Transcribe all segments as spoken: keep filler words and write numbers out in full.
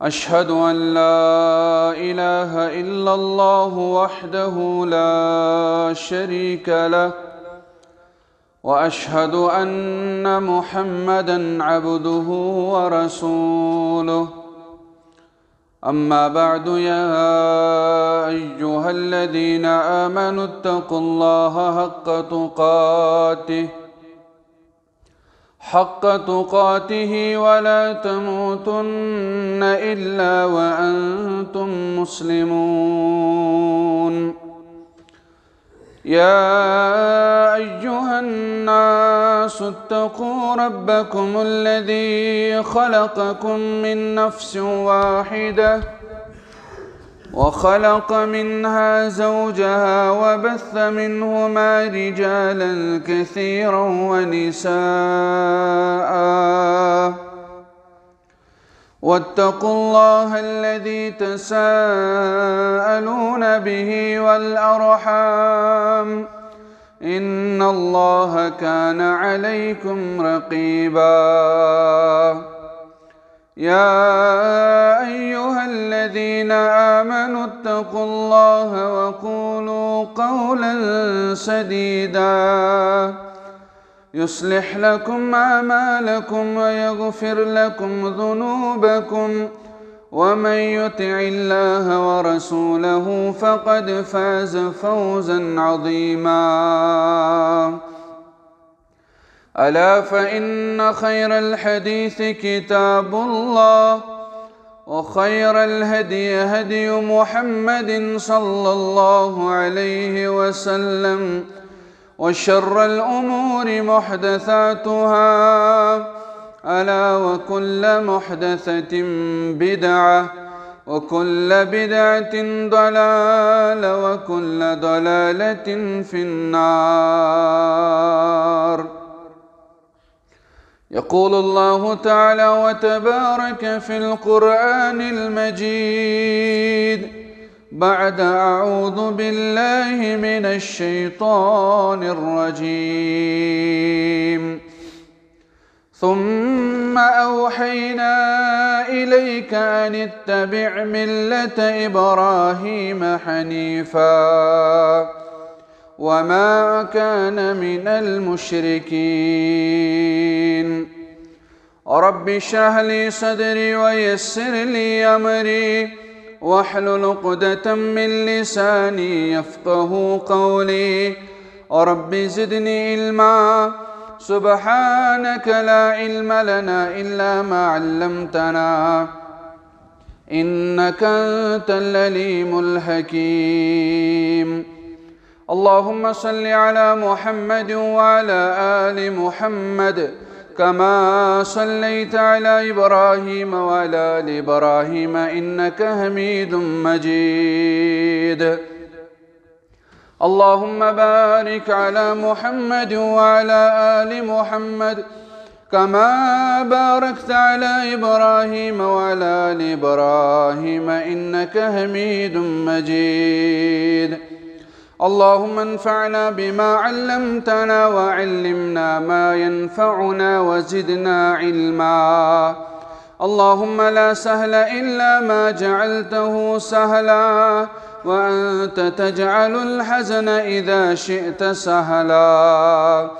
أشهد أن لا إله إلا الله وحده لا شريك له، وأشهد أن محمدا عبده ورسوله. أما بعد، يا أيها الذين آمنوا اتقوا الله حق تقاته، حق تقاته ولا تموتن إلا وأنتم مسلمون. يا أيها الناس اتقوا ربكم الذي خلقكم من نفس واحدة، وخلق منها زوجها وبث منهما رجالا كثيرا ونساء، واتقوا الله الذي تساءلون به والأرحام، إن الله كان عليكم رقيبا. يا أيها الذين آمنوا اتقوا الله وقولوا قولا سديدا، يصلح لكم أعمالكم ويغفر لكم ذنوبكم، ومن يطع الله ورسوله فقد فاز فوزا عظيما. ألا فإن خير الحديث كتاب الله، وخير الهدي هدي محمد صلى الله عليه وسلم، وشر الأمور محدثاتها، ألا وكل محدثة بدعة، وكل بدعة ضلالة، وكل ضلالة في النار. يقول الله تعالى وتبارك في القرآن المجيد بعد أعوذ بالله من الشيطان الرجيم: ثم أوحينا إليك أن اتبع ملة إبراهيم حنيفا وما كان من المشركين. رب اشرح لي صدري ويسر لي أمري واحلل عقدة من لساني يفقه قولي. رب زدني علما. سبحانك لا علم لنا إلا ما علمتنا، إنك أنت العليم الحكيم. اللهم صل على محمد وعلى آل محمد كما صليت على إبراهيم وعلى آل إبراهيم إنك حميد مجيد. اللهم بارك على محمد وعلى آل محمد كما باركت على إبراهيم وعلى آل إبراهيم إنك حميد مجيد. اللهم انفعنا بما علمتنا وعلمنا ما ينفعنا وزدنا علما. اللهم لا سهل إلا ما جعلته سهلا، وأنت تجعل الحزن إذا شئت سهلا.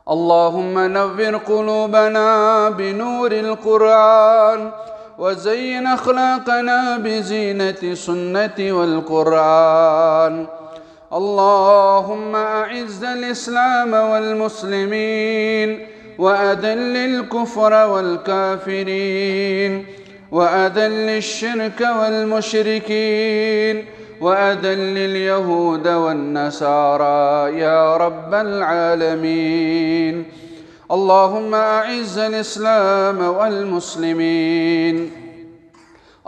اللهم نور قلوبنا بنور القرآن، وزين أخلاقنا بزينة السنة والقرآن. اللهم أعز الإسلام والمسلمين، وأذل الكفر والكافرين، وأذل الشرك والمشركين، وأذل اليهود والنصارى يا رب العالمين. اللهم أعز الإسلام والمسلمين.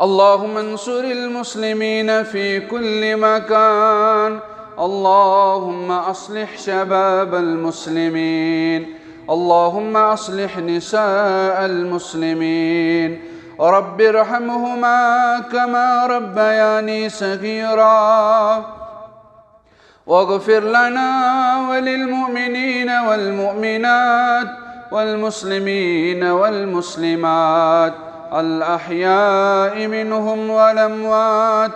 اللهم انصر المسلمين في كل مكان. اللهم أصلح شباب المسلمين. اللهم أصلح نساء المسلمين. رب ارحمهما كما ربياني صغيرا. واغفر لنا وللمؤمنين والمؤمنات والمسلمين والمسلمات الأحياء منهم والأموات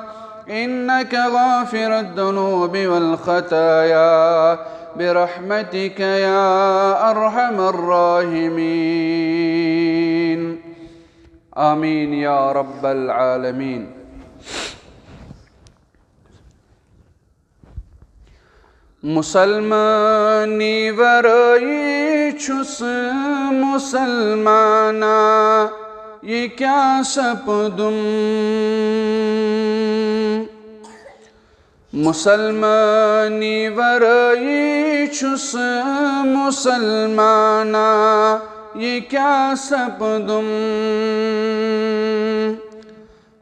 إنك غافر الذنوب والخطايا برحمتك يا أرحم الراحمين. آمين يا رب العالمين. مسلمانی ورٲیی چھُس مسلمانا، یہِ کیٛاہ سپدُم؟ مسلمانی ورٲیی چھُس مسلمانا، یہِ کیٛاہ سپدُم؟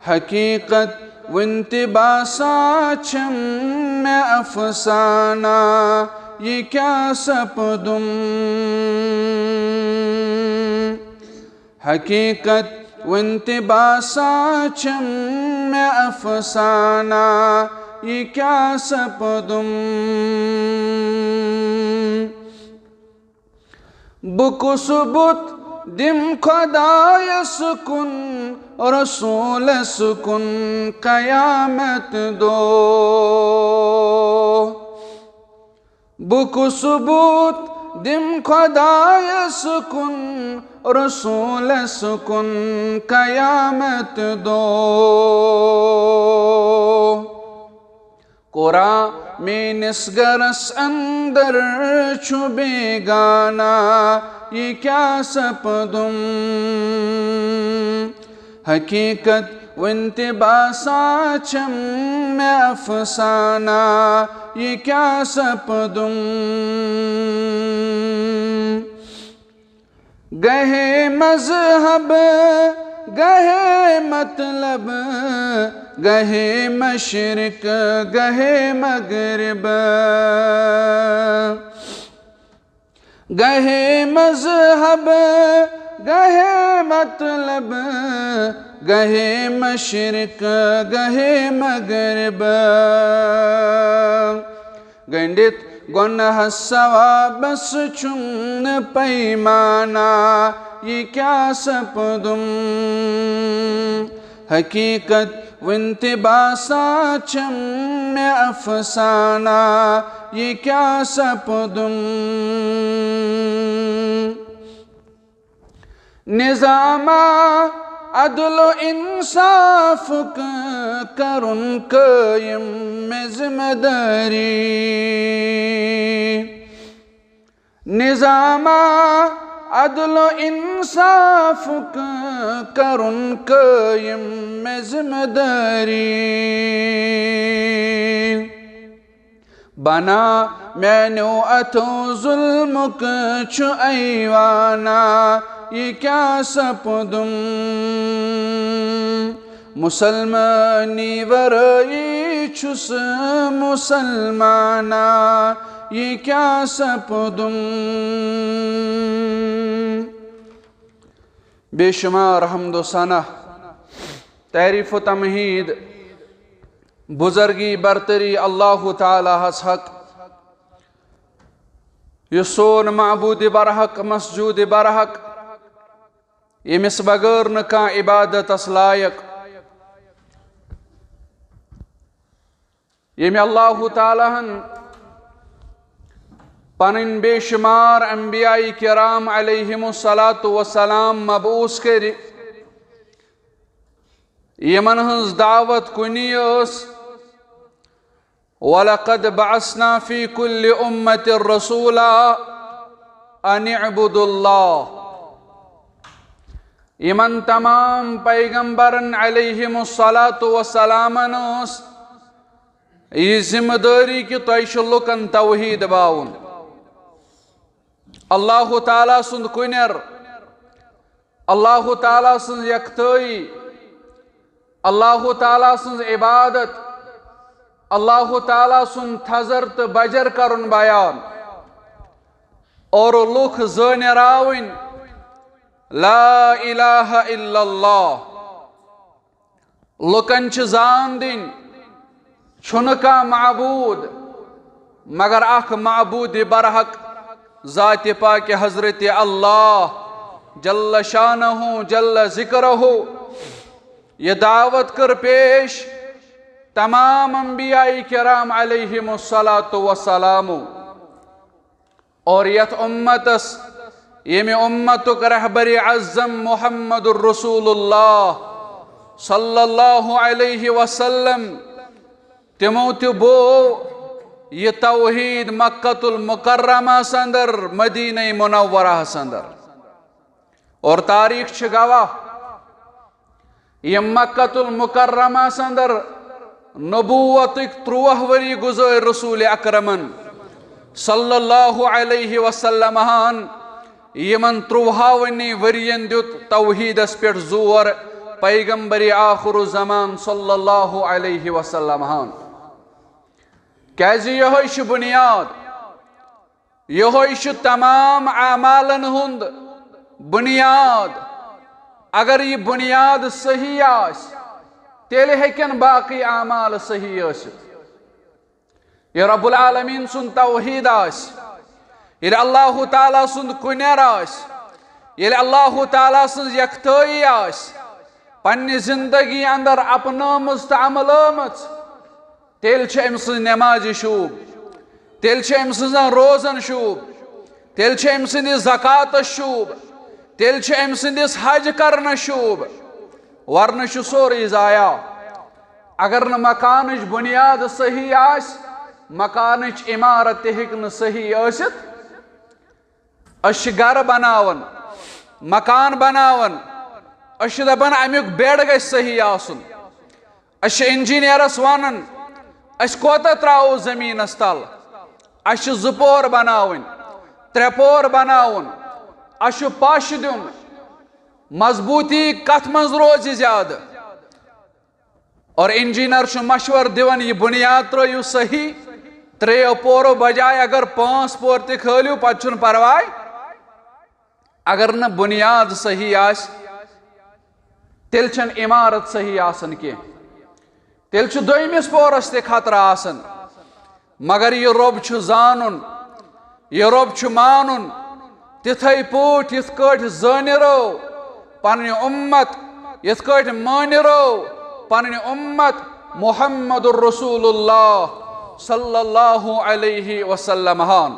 حقیقت وُنہِ تہِ باسان چھم مےٚ افسانہ، یہِ کیٛاہ سپدُم؟ حقیقت وُنہِ تہِ باسان چھم مےٚ افسانہ، یہِ کیٛاہ سپدُم؟ بہٕ کُس بُتھ دِم خۄدایَس کُن، رسوٗلَس کُن قیامت دۄہ؟ بہٕ کُس بُتھ دِم خۄدایَس کُن، رسوٗلَس کُن قیامت دۄہ؟ قرآن میٲنِس گرس اندر چھُ بیگانہ، یہِ کیٛاہ سپدُم؟ حقیقت وُنہِ تہِ باسان چھم مےٚ افسانہ، یہِ کیٛاہ سپدُم؟ گہے مذہب، گہے مطلب، گہے مشرق، گہے مغرب۔ گہے مذہب، گہے مطلب، گہے مشرق، گہے مغرب۔ گٔنٛڈِتھ گۄناہس ثوابس چھُم نہٕ پیمانہ، یہِ کیٛاہ سپدُم؟ حقیقت وُنہِ تہِ باسان چھم مےٚ افسانہ، یہِ کیٛاہ سپدُم؟ نظامہ عدل و انصافُک کرُن قٲیِم مےٚ ذمہٕ دٲری۔ نظامہ عدل و انصافُک کرُن قٲیِم مےٚ ذمہٕ دٲری۔ بنا میانیو اتھو ظلمُک چھُ ایوانہ، یہِ کیٛاہ سپدُم؟ مسلمانی ورٲیی چھُس مسلمانہ، یہِ کیٛاہ سپدُم؟ بے شمار حمد و ثنا، تعریف و تمہید، بزرگی برتری اللہ تعالیٰ ہس حق، یُس سون معبود برحق، مسجود برحق، ییٚمِس بغٲر نہٕ کانٛہہ عبادتس لایق، ییٚمہِ اللہ تعالیٰ ہن پنٕنۍ بے شمار انبیاء کرام علیہم الصلوۃ والسلام مبعوث کٔرۍ، یِمن ہٕنٛز دعوت کُنی ٲس، وَلَقَدْ بَعَثْنَا فِي كُلِّ أُمَّةٍ رَسُولًا أَنِ اعْبُدُوا اللَّهَ۔ یِمن تمام پیغمبرن علیہم الصلوۃ والسلامن ٲس یہِ ذمہٕ دٲری کہِ تۄہہِ چھُ لُکن توحید باوُن، اللہ تعالیٰ سُنٛد کُنٮ۪ر، اللہ تعالیٰ سٕنٛز یکتٲیی، اللہ تعالیٰ سٕنٛز عبادت، اللہ تعالیٰ سُنٛد تھزر تہٕ بجر کرُن بیان، اور لُکھ زٲنِراوٕنۍ لا الہ الا اللہ۔ لُکن چھِ زان دِنۍ، چھُنہٕ کانٛہہ معبوٗد مگر اکھ معبوٗدِ برحق، ذاتِ پاکِ حضرتِ اللہ۔ جل شانہ جل ذکرہ، یہ دعوت کر پیش تمام انبیاء کرام علیہم الصلوۃ والسلام۔ اور یتھ امتس، ییٚمہِ امتُک رہبر اعظم محمد رسول اللہ صلی اللہ علیہ وسلم، تِمو تہِ بوو یہِ توحید مکۃ المکرمس اندر، مدینہ منورہس اندر۔ اور تاریخ چھِ گواہ، یِم مکۃ المکرمس اندر نبوتٕکۍ ترٛوہ ؤری گُزٲرۍ رسول اکرمن صلی اللہ علیہ وسلم ہن۔ یِمن ترٛوہونی ؤرین دیُت توحیدس پٮ۪ٹھ زور پیغمبر آخر الزمان صلی اللہ علیہ وسلم ہن۔ کیازِ یہوے چھُ بنیاد، یہوے چھُ تمام اعمالن ہُنٛد بنیاد۔ اگر یہِ بنیاد صحیح آسہِ، تیٚلہِ ہیٚکن باقٕے اعمال صحیح ٲسِتھ۔ یہِ رب العالمین سُنٛد توحید آسہِ، ییٚلہِ اللہ تعالیٰ سُنٛد کُنٮ۪ر آسہِ، ییٚلہِ اللہ تعالیٰ سٕنٛز یکتٲیی آسہِ، پننہِ زندگی اندر اپنٲومٕژ تہٕ عملٲومٕژ، تیٚلہِ چھِ أمۍ سٕنٛز نٮ۪مازِ شوٗب، تیٚلہِ چھِ أمۍ سٕنٛزن روزن شوٗب، تیٚلہِ چھِ أمۍ سٕنٛدِ زکاتس شوٗب، تیٚلہِ چھِ أمۍ سٕنٛدِس حج کرنس شوٗب، ورنہٕ چھُ سورُے ضایع۔ اگر نہٕ مکانٕچ بُنیاد صحیح آسہِ، مکانٕچ عمارت تہِ ہیٚکہِ نہٕ صحیح ٲسِتھ۔ أسۍ چھِ گرٕ بناوان، مکان بناوان، أسۍ چھِ دپان امیُک بیڈ گژھِ صحیح آسُن۔ أسۍ چھِ انجینئرس ونان، أسۍ کوتاہ ترٛاوو زٔمیٖنس تل؟ اَسہِ چھِ زٕ پور بناوٕنۍ، ترٛےٚ پور بناوُن، اَسہِ چھُ پش دیُن۔ مضبوٗطی کتھ منٛز روزِ زیادٕ؟ اور انجینئر چھُ مشورٕ دِوان، یہِ بُنیاد ترٲیِو صحیح، ترٛیٚیو پورو بجایہِ اگر پانٛژھ پور تہِ کھٲلِو، پتہٕ چھُنہٕ پرواے۔ اگر نہٕ بُنیاد صحیح آسہِ، تیٚلہِ چھَنہٕ عمارت صحیح آسان کینٛہہ، تیٚلہِ چھُ دوٚیمِس پورس تہِ خطرٕ آسان۔ مگر یہِ رۄب چھُ زانُن، یہِ رۄب چھُ مانُن، تِتھے پٲٹھۍ یِتھ کٲٹھۍ زٲنِرو پنٕنۍ اُمت، یِتھ کٲٹھۍ مٲنِرو پنٕنۍ اُمت محمد رسول اللہ صلی اللہ علیہ وسلم ہن۔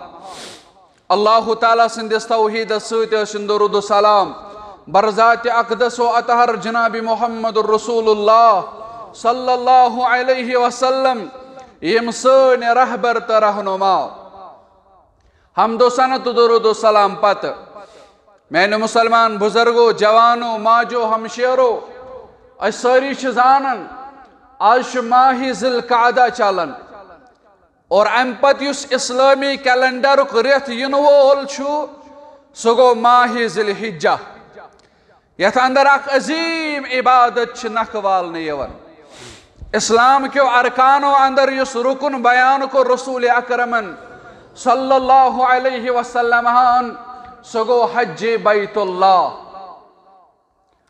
اللہ تعالیٰ سٕنٛدِس توحیٖدس سۭتۍ ٲسِن درود و سلام بر ذات اقدس و اطہر جناب محمد رسول اللہ صلی اللہ علیہ وسلم، یِم سٲنۍ رہبر تہٕ رہنما۔ حمد و ثنا تہٕ درود و سلام پتہٕ، میانیو مسلمان بزرگو، جوانو، ماجو، ہمشیرو، أسۍ سٲری چھِ زانان، آز چھُ ماہِ ذی القعدہ چلان۔ اور امہِ پتہٕ یُس اسلٲمی کیلنڈرُک رٮ۪تھ یِنہٕ وول چھُ، سُہ گوٚو ماہِ ذی الحجہ، یتھ اندر اکھ عظیٖم عبادت چھِ نکھٕ والنہٕ یِوان۔ اسلام کیو ارکانو اندر یُس رکن بیان کوٚر رسول اکرمن صلی اللہ علیہ وسلم ہن، سُہ گوٚو حج بیت اللہ۔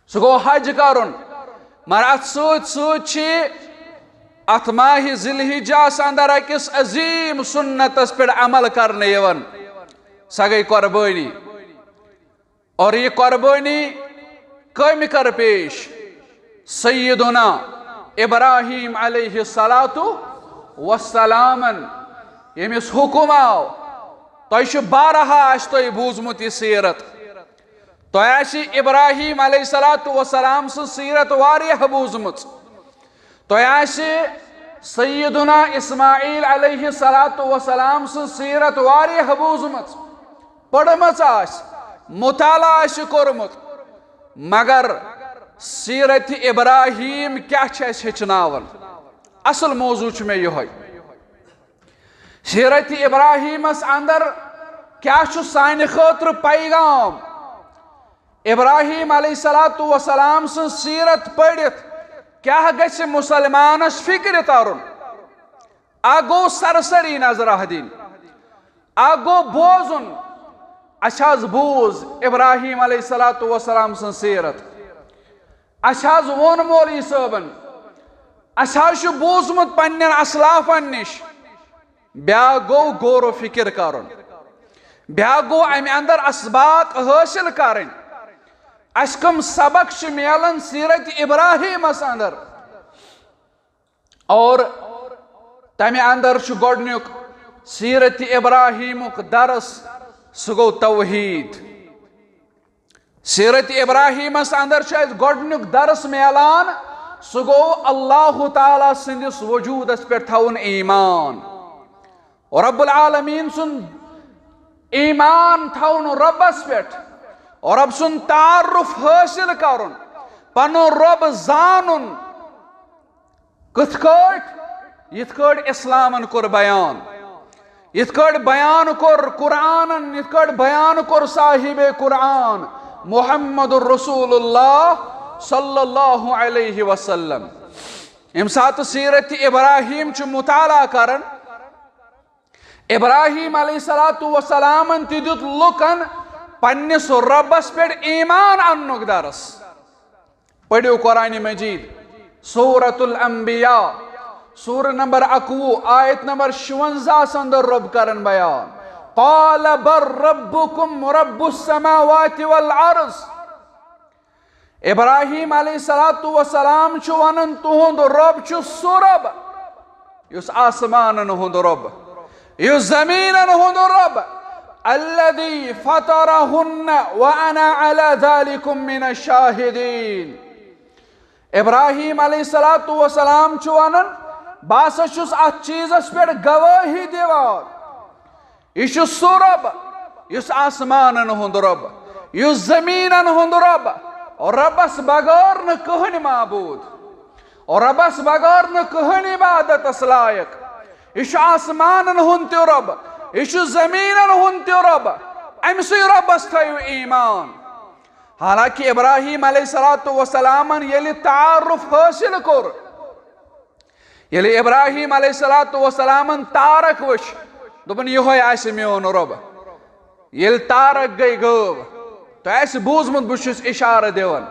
سُہ گوٚو حج کرُن۔ مگر اتھ سۭتۍ سۭتۍ چھِ اتھ ماہِ ذی الحجس اندر أکِس عظیٖم سُنتس پٮ۪ٹھ عمل کرنہٕ یِوان، سۄ گٔے قۄربٲنی۔ اور یہِ قۄربٲنی کٔمۍ کٔر پیش؟ سیدنا ابراہیم علیہ الصلوۃ والسلامن، ییٚمِس حُکم آو۔ تۄہہِ چھُ بارہا، آسہِ تۄہہِ بوٗزمُت یہِ سیٖرت۔ تۄہہِ آسہِ ابراہیم علیہ الصلوۃ والسلام سٕنٛز سیٖرت واریاہ بوٗزمٕژ۔ تۄہہِ آسہِ سیدنا اسماعیل علیہ الصلوۃ والسلام سٕنٛز سیٖرت واریاہ بوٗزمٕژ، پٔرمٕژ آسہِ، مطالعہ آسہِ کوٚرمُت۔ مگر سیٖرت ابراہیم کیٛاہ چھِ اَسہِ ہیٚچھناوان؟ اصل موضوع چھُ مےٚ یِہوٚے۔ سیرت ابراہیمس اندر کیا چھُ سانہِ خٲطرٕ پیغام؟ ابراہیم علیہ الصلوۃ والسلام سٕنٛز سیرت پٔرِتھ کیا گژھِ مسلمانس فکرِ ترُن؟ اکھ گوٚو سرسری نظرہ دِنۍ، اکھ گوٚو بوزُن۔ اسہِ حظ بوٗز ابراہیم علیہ الصلوۃ والسلام سٕنٛز سیرت، اسہِ حظ ووٚن مولوی صٲبن، اسہِ حظ چھُ بوٗزمُت پننٮ۪ن اسلافن نِش۔ بیاکھ گوٚو غور و فکر کرُن، بیاکھ گوٚو امہِ اندر اسباق حٲصِل کرٕنۍ۔ اسہِ کم سبق چھِ میلان سیرت ابراہیمس اندر؟ اور تمہِ اندر چھُ گۄڈنیُک سیرت ابراہیمُک درس، سُہ گوٚو توحید۔ سیرت ابراہیمس اندر چھُ اسہِ گۄڈنیُک درس میلان، سُہ گوٚو اللہ تعالیٰ سٕنٛدِس وجودس پٮ۪ٹھ تھاوُن ایمان۔ رب العالمین سُنٛد ایمان تھاوُن رۄبس پٮ۪ٹھ، رۄب سُنٛد تعارُف حٲصِل کرُن، پنُن رۄب زانُن۔ کِتھ کٲٹھۍ؟ یِتھ کٲٹھۍ اسلامن کوٚر بیان، یِتھ کٲٹھۍ بیان کوٚر قرآنن، یِتھ کٲٹھۍ بیان کوٚر صاحب قرآن محمد رسول اللہ صلی اللہ علیہ وسلم۔ ییٚمہِ ساتہٕ سیرت ابراہیم چھُ مطالعہ کران، ابراہیم علیہ الصلوۃ والسلامن تہِ دیُت لُکن پننِس رۄبس پٮ۪ٹھ ایمان اننُک درس۔ پٔرِو قرآن مجید، سورۃ الانبیاء، سورہ نمبر اکوُہ، آیت نمبر شُونٛزاہس اندر رۄب کرن بیان، قال بل ربکم رب السماوات والارض۔ ابراہیم علیہ الصلوۃ والسلام چھُ ونان، تُہُنٛد رۄب چھُ سُہ رۄب یُس آسمانن ہُنٛد رۄب، یُس زمینن ہُنٛد رۄب، الذی فطرہن وانا علی ذالکم من الشاہدین۔ ابراہیم علیہ الصلوۃ والسلام چھُ ونان، بہٕ ہسا چھُس اتھ چیزس پٮ۪ٹھ گوٲہی دِوان، یہِ چھُ سُہ رۄب یُس آسمانن ہُنٛد رۄب، یُس زمینن ہُنٛد رۄب، رۄبس بغٲر نہٕ کٕہٕنۍ معبوٗد، رۄبس بغٲر نہٕ کٕہٕنۍ عبادتس لایق۔ یہِ چھُ آسمانن ہُنٛد تہِ رۄب، یہِ چھُ زمینن ہُنٛد تہِ رۄب۔ أمۍ سٕے رۄبس تھٲیِو ایمان۔ حالانکہ ابراہیم علیہ الصلوۃ والسلامن ییٚلہِ تعارُف حٲصِل کوٚر، ییٚلہِ ابراہیم علیہ الصلوۃ والسلامن تارک وٕچھ، دوٚپُن، یِہوٚے آسہِ میون رۄب۔ ییٚلہِ تارک گٔے غٲب، تۄہہِ آسہِ بوٗزمُت بہٕ چھُس اِشارٕ دِوان،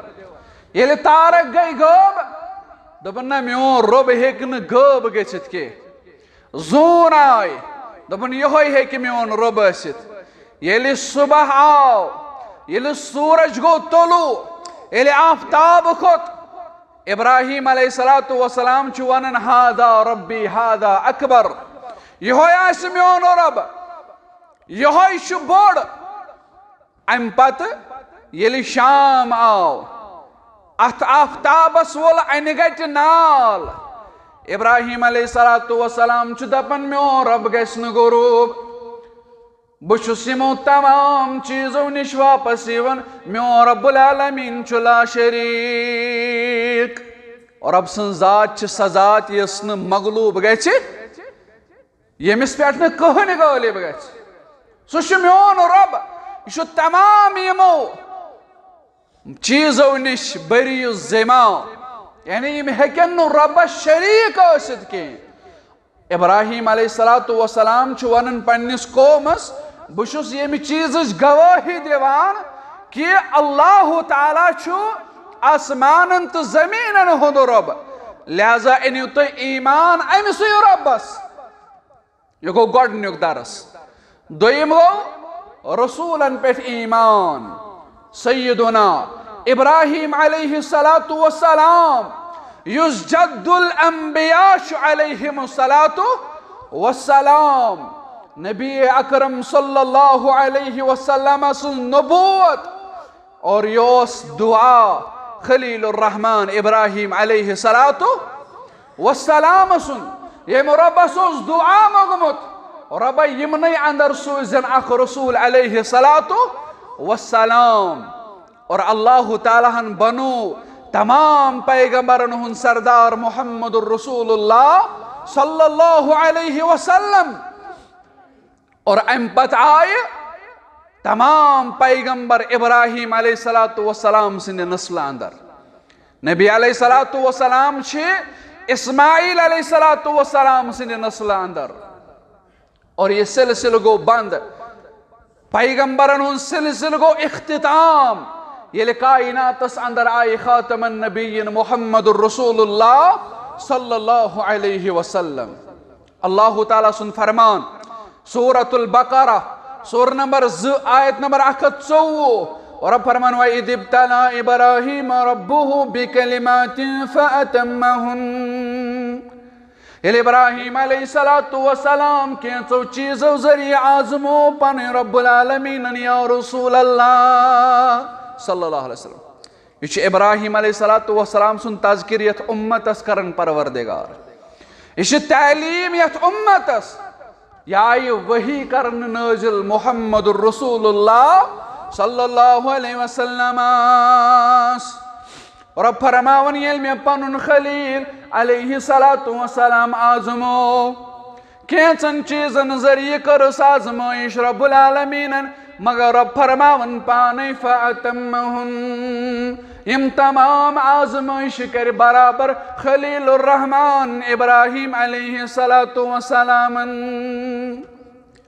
ییٚلہِ تارک گٔے غٲب، دوٚپُن، نہ، میون رۄب ہیٚکہِ نہٕ غٲب گٔژھِتھ کینٛہہ۔ زوٗن آے، دوٚپُن، یِہوٚے ہیٚکہِ میون رۄب ٲسِتھ۔ ییٚلہِ صُبح آو، ییٚلہِ سوٗرج گوٚو طلوع، ییٚلہِ آفتاب کھوٚت، ابراہیم علیہ الصلوۃ والسلام چھُ ونان، ہذا ربی ہذا اکبر، یِہوٚے آسہِ میون رۄب، یِہوٚے چھُ بوٚڑ۔ امہِ پتہٕ ییٚلہِ شام آو، اتھ آفتابس وول انہِ گٹہِ نال۔ ابراہیم علیہ الصلوۃ والسلام چھُ دپان، میون رۄب گژھِ نہٕ غروب، بہٕ چھُس یِمو تمام چیٖزو نِش واپس یِوان، میون رب العالمین چھُ لا شریٖک۔ اور رب سٕنٛز ذات چھِ سۄ ذات یۄس نہٕ مغلوب گژھِ، ییٚمِس پٮ۪ٹھ نہٕ کٕہٕنۍ غٲلب گژھِ۔ سُہ چھُ میون رب، یہِ چھُ تمام یِمو چیٖزو نِش بری الذمہ، یعنی یِم ہیٚکن نہٕ رۄبس شریٖک ٲسِتھ کینٛہہ۔ ابراہیم علیہ الصلوۃ والسلام چھُ ونان پننِس قومس، بہٕ چھُس ییٚمہِ چیٖزٕچ گوٲہی دِوان کہِ اللہ تعالیٰ چھُ آسمانن تہٕ زمیٖنن ہُنٛد رۄب، لہذا أنِو تُہۍ ایمان أمِسٕے رۄبس۔ یہِ گوٚو گۄڈٕنیُک درس۔ دوٚیِم گوٚو رسوٗلن پٮ۪ٹھ ایمان۔ سیدنا ابراہیم علیہ الصلوۃ والسلام، یُس جد الانبیاء چھُ علیہم الصلوۃ والسلام، نبی اکرم صلی اللہ علیہ وسلم سٕنٛز نبوت، اور یہِ اوس دعا خلیل الرحمان ابراہیم علیہ الصلوۃ والسلام سُنٛد، ییٚمہِ رۄبس اوس دعا موٚگمُت، رۄبہ یِمنٕے اندر سوٗزِن اکھ رسول علیہ الصلوۃ والسلام۔ اور اللہ تعالیٰ ہن بنوو تمام پیغمبرن ہُنٛد سردار محمد رسول اللہ صلی اللہ علیہ وسلم۔ اور امہِ پتہٕ آیہِ تمام پیغمبر ابراہیم علیہ الصلوۃ والسلام سٕنٛدِ نسلہٕ اندر۔ نبی علیہ الصلوۃ والسلام چھِ اسماعیل علیہ الصلوۃ والسلام سٕنٛدِ نسلہٕ اندر۔ اور یہِ سلسلہٕ گوٚو بند۔ پیغمبرن ہُنٛد سلسلہٕ گوٚو اختتام، ییٚلہِ کائناتس اندر آیہِ خاتم النبیین محمد رسول اللہ صلی اللہ علیہ وسلم۔ اللہ تعالیٰ سُنٛد فرمان، سورۃ البقرہ، سورہ نمبر زٕ، آیت نمبر اکھ ہتھ ژوٚوُہ، اور رب فرمان، وَإِذِ ابْتَلَىٰ إِبْرَاهِيمَ رَبُّهُ بِكَلِمَاتٍ فَأَتَمَّهُنَّ۔ ییٚلہِ ابراہیم علیہ الصلوۃ والسلام کینٛژو چیٖزو ذٔریعہٕ آزمو پنٕنۍ رب العالمیٖنن یا رسول اللہ صلی اللہ علیہ وسلم۔ یہِ چھُ ابراہیم علیہ الصلوۃ والسلام سُنٛد تذکر یتھ امتس کرن پروردگار۔ یہِ چھِ تعلیٖم یتھ امتس۔ یہِ آیہِ وحی کرنہٕ نٲزِل محمد رسول اللہ صلی اللہ علیہ وسلمس۔ رب فرماوان، ییٚلہِ مےٚ پنُن خلیل علیہ الصلوۃ والسلام آزمو، کینٛژن چیٖزن ذٔریعہٕ کٔرٕس آزمٲیش رب العالمیٖنن، مگر رب فرماوان پانے، فَأَتَمَّهُنَّ، یِم تمام آزمٲیشہِ کرِ برابر خلیل الرحمان ابراہیم علیہ الصلوۃ والسلامن۔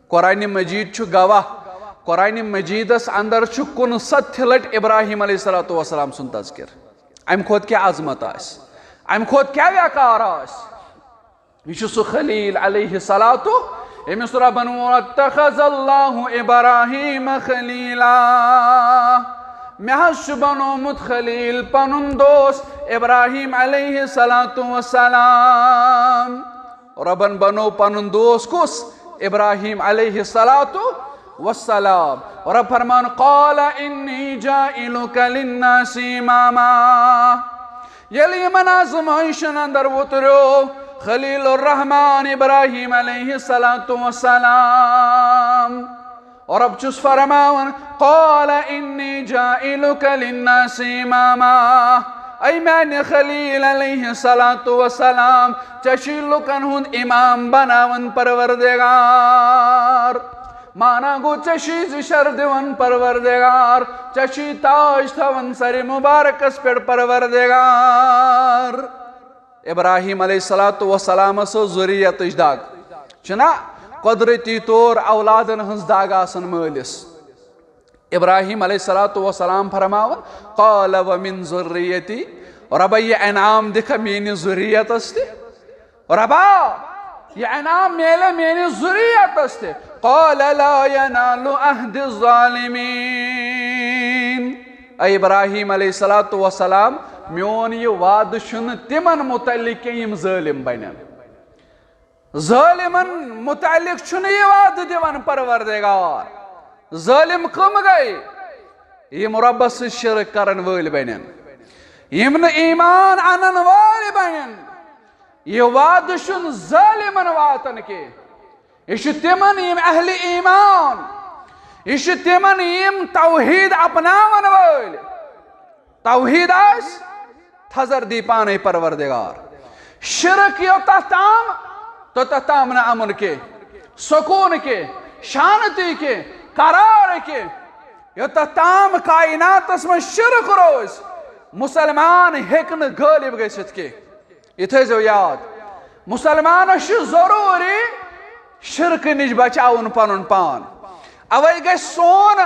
قرآن مجید چھُ گواہ، قرآن مجیدس اندر چھُ کُنہٕ ستہِ لٹہِ ابراہیم علیہ الصلوۃ والسلام سُنٛد تذکر۔ امہِ کھۄتہٕ کیٛاہ عظمت آسہِ؟ امہِ کھۄتہٕ کیٛاہ وقار آسہِ؟ یہِ چھُ سُہ خلیل علیہ الصلوۃ، ییٚمِس رۄبن ووٚن، "وَاتَّخَذَ اللَّهُ إِبْرَاهِيمَ خَلِيلًا۔" مےٚ حظ چھُ بنومُت خلیل پنُن دوست ابراہیم علیہ الصلوۃ والسلام۔ رۄبن بنوو پنُن دوست کُس؟ ابراہیم علیہ الصلوۃ والسلام۔ رۄب فرمان، "قَالَ إِنِّي جَاعِلُكَ لِلنَّاسِ إِمَامًا۔" ییٚلہِ یِمن آزمٲیشن اندر وُتریو خلیل الرحمان ابراہیم علیہ الصلوۃ والسلام، رب چھُس فرماوان، "قَالَ إِنِّي جَاعِلُكَ لِلنَّاسِ إِمَامًا۔" اے میانہِ خلیل علیہ الصلوۃ والسلام، ژےٚ چھُے لُکن ہُنٛد امام بناوان پروردگار۔ مانا گوٚو، ژےٚ چھُے زِ شر دِوان پروردگار، ژےٚ چھُے تاج تھاوان سرِ مبارکس پٮ۪ٹھ پروردگار۔ ابراہیم علیہ الصلوۃ والسلامس ٲس ذُریتٕچ دگ، چھُنہ؟ قۄدرٔتی طور اولادن ہٕنٛز دگ آسان مٲلِس۔ ابراہیم علیہ الصلوۃ والسلام فرماوان، "قَالَ وَمِن ذُرِّيَّتِي۔" رۄبا، یہِ انعام دِکھا میٲنِس ذُریتس تہِ؟ رۄبا، یہِ انعام میلے میٲنِس ذُریتس تہِ؟ "قَالَ لَا يَنَالُ عَهْدِي الظَّالِمِينَ۔" اے ابراہیم علیہ الصلوۃ والسلام، میون یہِ وعدٕ چھُنہٕ تِمن متعلق کینٛہہ یِم ظٲلِم بنن۔ ظٲلمن متعلق چھُنہٕ یہِ وعدٕ دِوان پروردگار۔ ظٲلم کٕم گٔے؟ یِم رۄبس سۭتۍ شرک کرن وٲلۍ بنن، یِم نہٕ ایمان انن وٲلۍ بنن۔ یہِ وعدٕ چھُنہٕ ظٲلمن واتان کینٛہہ۔ یہِ چھُ تِمن یِم اہلِ ایمان، یہِ چھُ تِمن یِم توحید اپناون وٲلۍ۔ توحید آسہِ، تھزر دی پانے پروردگار۔ شرک یوٚتتھ تام، توٚتتھ تام نہٕ امن کینٛہہ، سکوٗن کینٛہہ، شانتی کینٛہہ، قرار کینٛہہ۔ یوٚتتھ تام کائناتس منٛز شرک روزِ، مسلمان ہیٚکہِ نہٕ غٲلب گٔژھِتھ کینٛہہ۔ یہِ تھٲیزیو یاد، مسلمانس چھُ ضروٗری شرکہٕ نِش بچاوُن پنُن پان۔ اوے گژھِ سون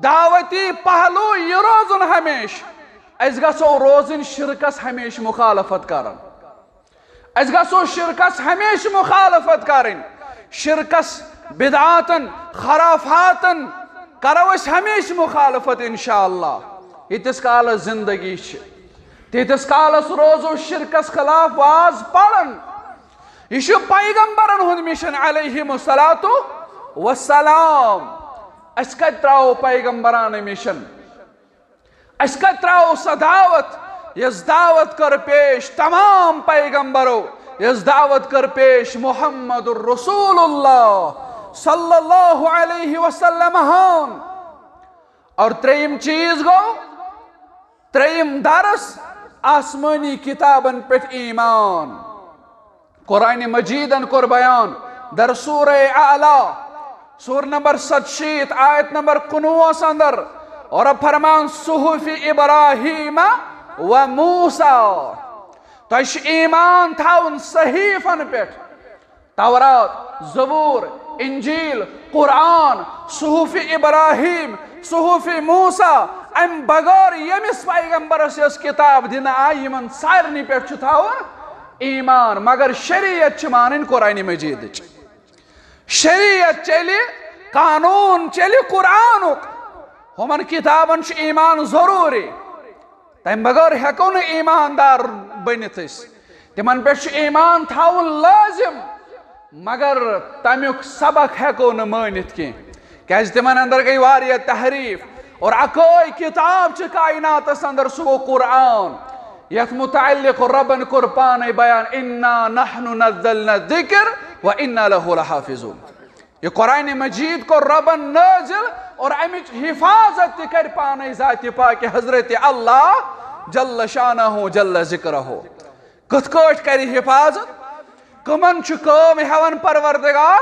دعوتی پہلو یہِ روزُن ہمیشہٕ، أسۍ گژھو روزٕنۍ شرکس ہمیشہٕ مخالفت کران۔ أسۍ گژھو شرکس ہمیشہٕ مخالفت کرٕنۍ۔ شرکس، بدعاتن، خرافاتن کرو أسۍ ہمیشہٕ مخالفت انشاءاللہ۔ ییٖتِس کالس زندگی چھِ، تیٖتِس کالس روزو شرکس خلاف واز پران۔ یہِ چھُ پیغمبرن ہُنٛد مشن علیہم الصلوۃ والسلام۔ أسۍ کتہِ ترٛاوو پیغمبرانہٕ مشن؟ أسۍ کتہِ ترٛاوو سۄ دعوت، یۄس دعوت کٔر پیش تمام پیغمبرو، یۄس دعوت کٔر پیش محمد رسول اللہ صلی اللہ علیہ وسلم ہن؟ اور ترٛیٚیِم چیٖز گوٚو، ترٛیٚیِم درس، آسمٲنی کتابن پٮ۪ٹھ ایمان۔ قرآن مجیدن کوٚر بیان در سورہ اعلیٰ، سورہ نمبر ستشیٖتھ، آیت نمبر کُنوُہس اندر، اور فرمان، "صحف ابراہیم و موسیٰ"۔ تۄہہِ چھُ ایمان تھاوُن صحیفن پٮ۪ٹھ، تورات، زبور، انجیل، قرآن، صحف ابراہیم، صحف موسیٰ، امہِ بغٲر ییٚمِس پیغمبرس یۄس کتاب دِنہٕ آیہِ، یِمن سارنٕے پٮ۪ٹھ چھُ تھاوُن ایمان، مگر شریعت چھِ مانٕنۍ قرآن مجیدٕچ۔ شریعت چلہِ، قانون چلہِ قرآنُک۔ ہُمن کتابن چھُ ایمان ضروٗری۔ تمہِ بغٲر ہٮ۪کو نہٕ ایماندار بٔنِتھ أسۍ۔ تِمن پٮ۪ٹھ چھُ ایمان تھاوُن لٲزِم، مگر تمیُک سبق ہٮ۪کو نہٕ مٲنِتھ کینٛہہ، کیازِ تِمن اندر گٔے واریاہ تحریف۔ اور اکٲے کتاب چھِ کائناتس اندر، سُہ گوٚو قرآن، یتھ متعلق ربن کوٚر پانے بیان، "انا نحن نزلنا الذکر و انا لہ لحافظون"۔ یہ قرآن مجید کوٚر ربن نازل اور امچ حفاظت تہِ کرِ پانے ذات پاک حضرت اللہ جل شانہ جل ذکرہ۔ کتھ کٲٹھۍ کرِ حفاظت؟ کمن چھُ کٲم ہٮ۪وان پروردگار؟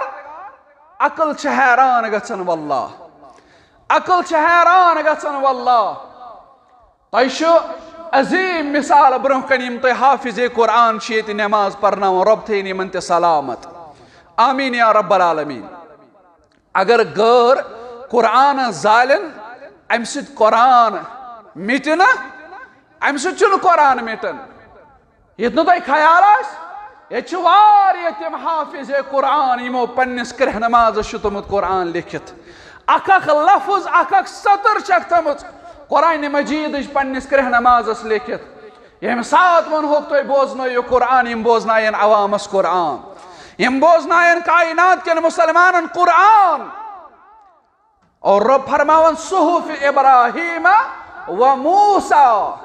عقل چھِ حیران گژھان واللہ، عقل چھِ حیران گژھان واللہ۔ تۄہہِ چھُ عظیٖم مثال برونٛہہ کنہِ، یِم تۄہہِ حافظ قرآن چھِ ییٚتہِ نماز پرناوان، رۄب تھٲیِن یِمن تہِ سلامت۔ آمین یا رب العالمین۔ اگر غٲر قرآن زالن، امہِ سۭتۍ قرآن مِٹہِ نہ، امہِ سۭتۍ چھُنہٕ قرآن مِٹان۔ ییٚتہِ نہٕ تۄہہِ خیال آسہِ، ییٚتہِ چھِ واریاہ تِم حافظ قرآن یِمو پننِس کرٛہنہٕ مازس چھُ تھوٚمُت قرآن لیکھِتھ۔ اکھ اکھ لفظ، اکھ اکھ سطر چھکھ تھٲمٕژ قرآن مجیدٕچ پننِس کرٛہنہٕ مازس لیکھِتھ۔ ییٚمہِ ساتہٕ ووٚنہوکھ تۄہہِ بوزنٲیِو قرآن، یِم بوزناین عوامس قرآن، یِم بوزناین کائنات کٮ۪ن مسلمانن قرآن۔ اور رب فرماوان، "صحف ابراہیم و موسیٰ"،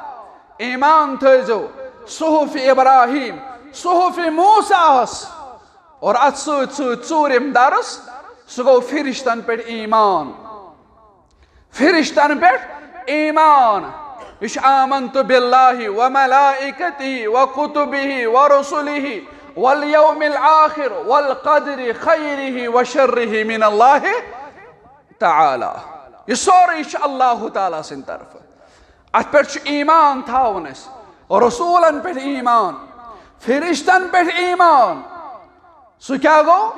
ایمان تھٲیزیو صحف ابراہیم، صحف موسیٰ ہس، اور اتھ سۭتۍ سۭتۍ ژوٗرِم درس، سُہ گوٚو فرشتن پٮ۪ٹھ ایمان۔ فرشتن پٮ۪ٹھ ایمان۔ یہِ چھُ آمنت باللہ و ملائکتہ و کتبہ و رسلہ والیوم الآخر والقدر خیرہ و شرہ من اللہ تعالی۔ یہِ سورُے چھُ اللہ تعالیٰ سٕنٛدِ طرفہٕ۔ اتھ پٮ۪ٹھ چھُ ایمان تھاوُن اَسہِ، رسولن پٮ۪ٹھ ایمان، فرشتن پٮ۪ٹھ ایمان۔ سُہ کیٛاہ گوٚو؟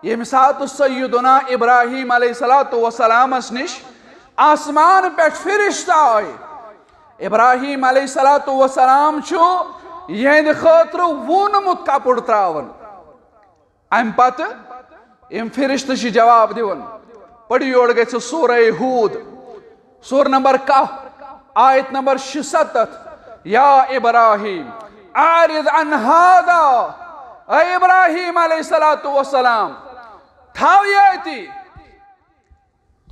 ییٚمہِ ساتہٕ سیدنا ابراہیم علیہ الصلوۃ والسلامس نِش آسمان پٮ۪ٹھ فرشتہٕ آے، ابراہیم علیہ الصلوۃ والسلام چھُ یِہنٛدِ خٲطرٕ ووٗنمُت کپُر ترٛاوان۔ امہِ پتہٕ یِم فرشتہٕ چھِ جواب دِوان۔ پٔرِو یورٕ گژھِ سورہ ہود، سورہ نمبر کاہ، آیت نمبر شُسَتَتھ۔ یا ابراہیم، اعرض عن هذا، اے ابراہیم علیہ الصلوۃ والسلام، تھاو یہِ أتی،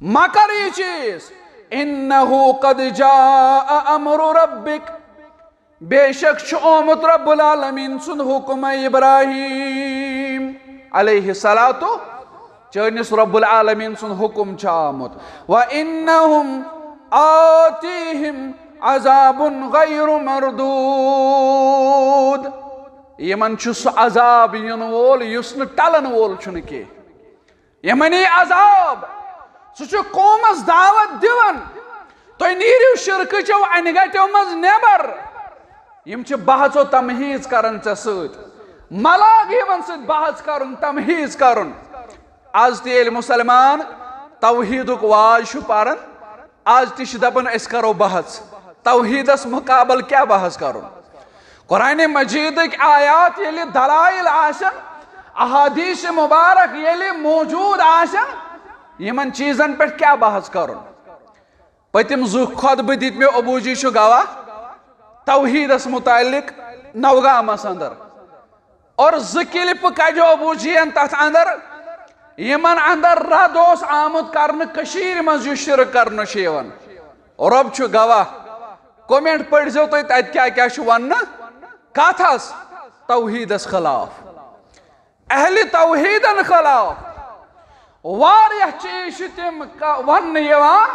مہ کر یہِ چیز۔ انہ قد جاء امر ربک، بے شک چھُ آمُت رب العالمین سُنٛد حکم، اے ابراہیم علیہ الصلوۃ، چٲنِس رب العالمین سُنٛد حکم چھُ آمُت۔ وَإِنَّهُمْ آتِيهِمْ عَذَابٌ غَيْرُ مَرْدُودٌ، یِمن چھُ سُہ عذاب یِنہٕ وول یُس نہٕ ٹلن وول چھُنہٕ کینٛہہ۔ یِمن یی عذاب۔ سُہ چھُ قومس دعوت دِوان، "تُہۍ نیٖرِو شرکہٕ چیو انہِ گٹیو منٛز نٮ۪بر۔" یِم چھِ بحث و تمحیٖژ کران ژےٚ سۭتۍ، ملاگ یِمن سۭتۍ بحث کرُن، تمحیٖژ کرُن۔ از تہِ ییٚلہِ مسلمان توحیٖدُک واز چھُ پران، از تہِ چھِ دپان أسۍ کرو بحث۔ توحیٖدس مقابل کیٛاہ بحث کرُن؟ قرآن مجیدٕکۍ آیات ییٚلہِ دلائل آسن، احادیث مبارک ییٚلہِ موجود آسن، یِمن چیٖزن پٮ۪ٹھ کیٛاہ بحث کرُن؟ پٔتِم زٕ خطبہٕ دِتۍ مےٚ، ابوٗ جی چھُ گواہ، توحیٖدس متعلق نوگامس اندر۔ اور زٕ کلپہٕ کجو ابوٗ جی ین تتھ اندر، یِمن اندر رد اوس آمُت کرنہٕ کٔشیٖرِ منٛز یُس شرک کرنہٕ چھُ یِوان۔ رۄب چھُ گواہ، comment پٔرۍزیو تُہۍ تتہِ کیٛاہ کیٛاہ چھُ وننہٕ، کتھ حظ؟ توحیٖدس خلاف، اہلِ توحیٖدن خلاف۔ واریاہ چیٖز چھِ تِم ک-، وننہٕ یِوان،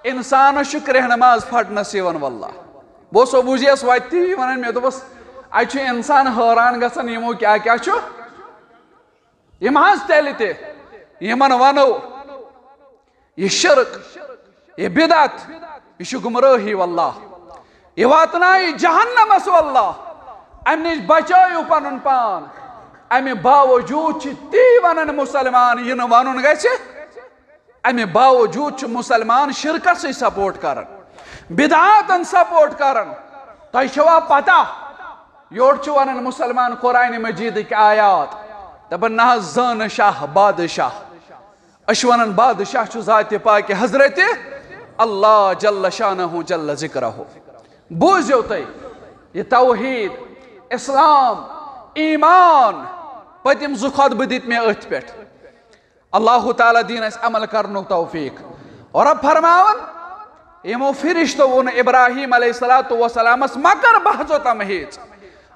انسانس چھُ کرٛہنہٕ ماز پھٹنس یِوان۔ واللہ، بہٕ اوسُس ابوٗ جی یس وتہِ تہِ ونان، مےٚ دوٚپُس، اتہِ چھُ انسان حٲران گژھان، یِمو کیٛاہ کیٛاہ چھُ۔ یِم حظ تیٚلہِ تہِ یِمن ونو، یہِ شرک، یہِ بدعت، یہِ چھُ گمرٲہی واللہ، یہِ واتنایہِ جہنمس واللہ۔ امہِ نِش بچٲیِو پنُن پان۔ امہِ باوجود چھِ تی ونان مسلمان، یہِ نہٕ ونُن گژھِ۔ امہِ باوجود چھُ مسلمان شرکسٕے support کران، بدعاتن support کران۔ تۄہہِ چھوا پتہ، یورٕ چھُ ونان مسلمان قرآن مجیدٕکۍ آیات، دپان، "نہ حظ، زانہٕ شاہ بادشاہ"۔ أسۍ چھِ ونان بادشاہ چھُ ذاتِ پاکہِ حضرتِ اللہ جل شانہ جل ذکرہ۔ بوٗزِو تُہۍ، یہِ توحید، اسلام، ایمان، پٔتِم زٕ خطبہٕ دِتۍ مےٚ أتھۍ پٮ۪ٹھ۔ اللہ تعالیٰ دِیِن اَسہِ عمل کرنُک توفیق۔ اور رب فرماوان، یِمو فرشتو ووٚن ابراہیم علیہ الصلوۃ والسلامس، مہ کر بحث و تمہیز۔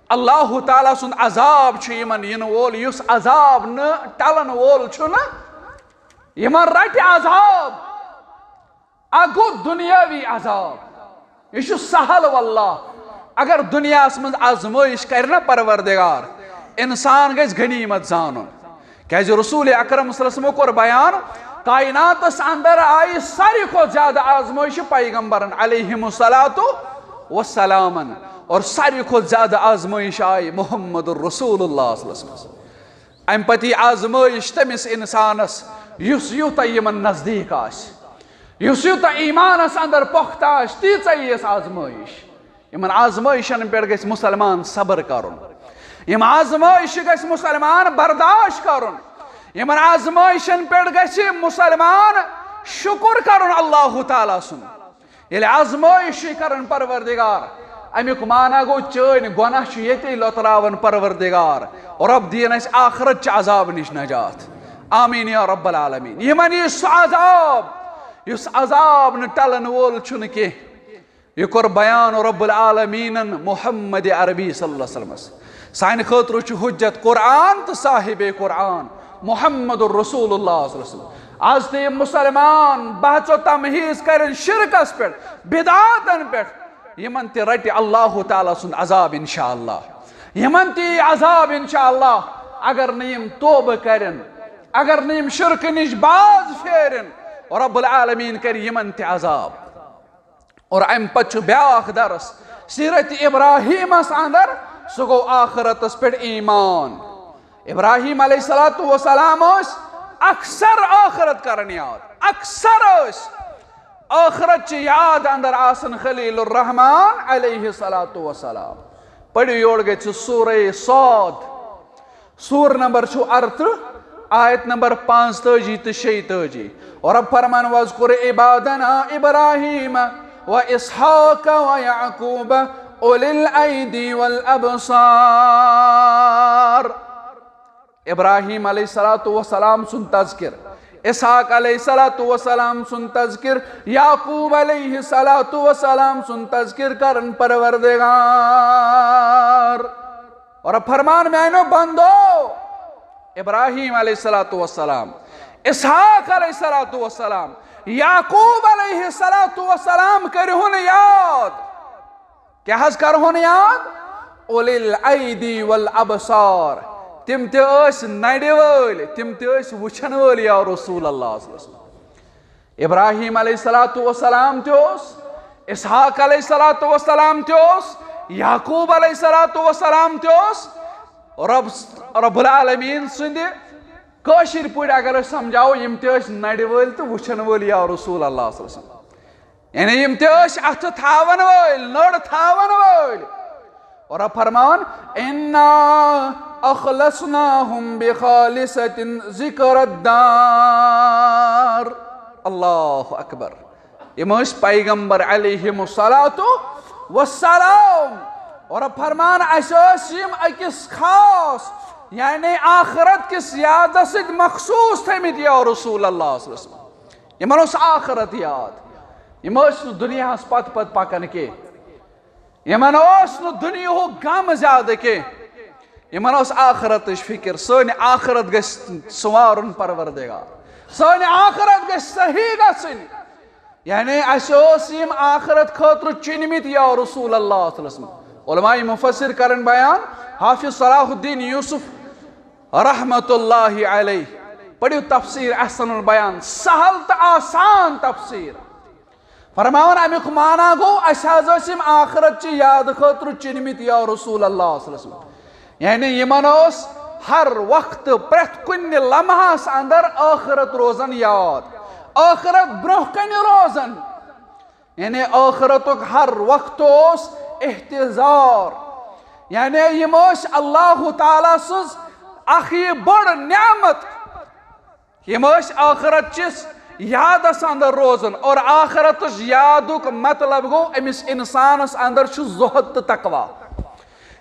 اللہ تعالیٰ سُنٛد عذاب چھُ یِمن یِنہٕ وول، یُس عذاب نہٕ ٹلن وول چھُنہٕ، یِمن رٹہِ عذاب۔ اکھ گوٚو دُنیاوی عذاب، یہِ چھُ سہل واللہ۔ اگر دُنیاہس منٛز آزمٲیش کرِ نہ پروردگار، انسان گژھِ غنیمت زانُن۔ کیازِ رسول اکرم صلی اللہ علیہ وسلمو کوٚر بیان، کائناتس اندر آیہِ ساروی کھۄتہٕ زیادٕ آزمٲیش پیغمبرن علیہم الصلوۃ والسلامن، اور ساروی کھۄتہٕ زیادٕ آزمٲیش آیہِ محمد رسول اللہ صلی اللہ علیہ وسلم۔ امہِ پتہٕ یی آزمٲیش تٔمِس انسانس یُس یوٗتاہ یِمن نزدیٖک آسہِ، یُس یوٗتاہ ایمانس اندر پۄختہٕ آسہِ، تیٖژاہ یِیَس آزمٲیش۔ یِمن آزمٲیشن پٮ۪ٹھ گژھِ مُسلمان صبر کرُن۔ یِم آزمٲیشہِ گژھِ مُسلمان برداشت کرُن۔ یِمن آزمٲیشن پٮ۪ٹھ گژھِ مُسلمان شُکُر کرُن اللہ تعالیٰ سُنٛد۔ ییٚلہِ آزمٲیش چھِ کران پروردگار، امیُک معنی گوٚو چٲنۍ گۄناہ چھُ ییٚتے لۄتراوان پروردگار۔ رب دِیِن اَسہِ آخرت چہِ عذاب نِش نجات۔ آمین یا رب العالمین۔ یِمن یی سُہ عذاب یُس عذاب نہٕ ٹلن وول چھُنہٕ کینٛہہ۔ یہِ کوٚر بیان رب العالمینن محمد عربی صلی اللہ علیہ وسلمس۔ سانہِ خٲطرٕ چھُ حجت قرآن تہٕ صاحب قرآن محمد رسول اللہ صلی اللہ علیہ وسلم۔ آز تہِ یِم مسلمان بحث و تمہیز کرن شرکس پٮ۪ٹھ، بدعاتن پٮ۪ٹھ، یِمن تہِ رٹہِ اللہ تعالیٰ سُنٛد عذاب انشاءاللہ۔ یِمن تہِ یی عذاب انشاءاللہ، اگر نہٕ یِم توبہٕ کرن، اگر نہٕ یِم شرکہٕ نِش باز پھیرن، رب العالمین کرِ یِمن تہِ عذاب۔ اور امہِ پتہٕ چھُ بیاکھ درس سیرت ابراہیمس اندر، سُہ گوٚو آخرتس پٮ۪ٹھ ایمان۔ ابراہیم علیہ الصلوۃ والسلام ٲسۍ اکثر آخرت کران یاد، اکثر ٲسۍ آخرت چہِ یاد اندر آسان خلیل الرحمان علیہ الصلوۃ والسلام۔ پٔرِو یور گژھِ سورہ صاد، سور نمبر چھُ ارترٕہ، آیت نمبر پانٛژتٲجی تہٕ شیٚیہِ تٲجی۔ اور رب فرمان، "واذکر عبادنا ابراہیم و اسحاق و یعقوب اولی الایدی والابصار۔" ابراہیم علیہ الصلوۃ والسلام سُنٛد تذکر، اسحاق علیہ الصلوۃ والسلام سُنٛد تذکر، یعقوب علیہ الصلوۃ والسلام سُنٛد تذکر کرن پروردگار۔ اور فرمان، میانیو بندو، ابراہیم علیہ الصلوۃ والسلام، اسحاق علیہ الصلوۃ والسلام، یعقوب علیہ الصلوۃ والسلام کٔرِہُن یاد۔ کیٛاہ حظ کرہُن یاد؟ اولی الایدی والابصار۔ تِم تہِ ٲسۍ نرِ وٲلۍ، تِم تہِ ٲسۍ وٕچھن وٲلۍ یا رسول اللہ صلی اللہ علیہ وسلم۔ ابراہیم علیہ الصلوۃ والسلام تہِ اوس، اسحاق علیہ الصلوۃ والسلام تہِ اوس، یعقوب علیہ الصلوۃ والسلام تہِ اوس۔ رب، رب العالمین سٕنٛدِ کٲشِر پٲٹھۍ اگر أسۍ سمجھاوو، یِم تہِ ٲسۍ نرِ وٲلۍ تہٕ وٕچھن وٲلۍ یا رسول اللہ صلی اللہ علیہ وسلم۔ یعنی یِم تہِ ٲسۍ اَتھٕ تھاوَن وٲلۍ، نٔر تھاوَن وٲلۍ۔ اور رب فرماوان، "اِنَّا اَخْلَصْنَاهُمْ بِخَالِصَةٍ ذِكْرَى الدَّارِ۔" اللہ اکبر۔ یِم ٲسۍ پیغمبر علیہم الصلوۃ والسلام۔ اور رب فرمان، اَسہِ ٲسۍ یِم أکِس خاص، یعنی آخرت کِس یادس سۭتۍ مخصوص تھٲومٕتۍ یا رسول اللہ صلی اللہ علیہ وسلم۔ یِمن اوس آخرت یاد، یِم ٲسۍ نہٕ دُنیاہس پتہٕ پتہٕ پکان کینٛہہ، یِمن اوس نہٕ دُنیاہُک غم زیادٕ کینٛہہ، یِمن اوس آخرتٕچ فکر۔ سٲنۍ آخرت گژھِ سنوارُن پروردگار، سٲنۍ آخرت گژھِ صحیح گژھٕنۍ۔ یعنی اَسہِ اوس یِم آخرت خٲطرٕ چُنمٕتۍ یا رسول اللہ صلی اللہ علیہ وسلم۔ علماء مفسر کرن بیان، حافظ صلاح الدین یوسف رحمت اللہ علیہ۔ پٔرِو تفسیر احسن البیان، سہل تہٕ آسان تفسیر۔ فرماوان، اَمیُک معنی گوٚو، اَسہِ حظ ٲسۍ یِم آخرت چہِ یاد خٲطرٕ چُنمٕتۍ یا رسول اللہ صلی اللہ علیہ وسلم۔ یعنی یِمن اوس ہر وقتہٕ، پرٛٮ۪تھ کُنہِ لمحس اندر ٲخرت روزان یاد، ٲخرت برٛونٛہہ کنہِ روزان۔ یعنی ٲخرتُک ہر وقت اوس احتضار۔ یعنی یِم ٲسۍ اللہ تعالیٰ سٕنٛز اکھ یہِ بٔڑ نعمت۔ یِم ٲسۍ ٲخرت چِس یادس اندر روزُن۔ اور آخرتٕچ یادُک مطلب گوٚو، أمِس انسانس اندر چھُ زہد تہٕ تقوی۔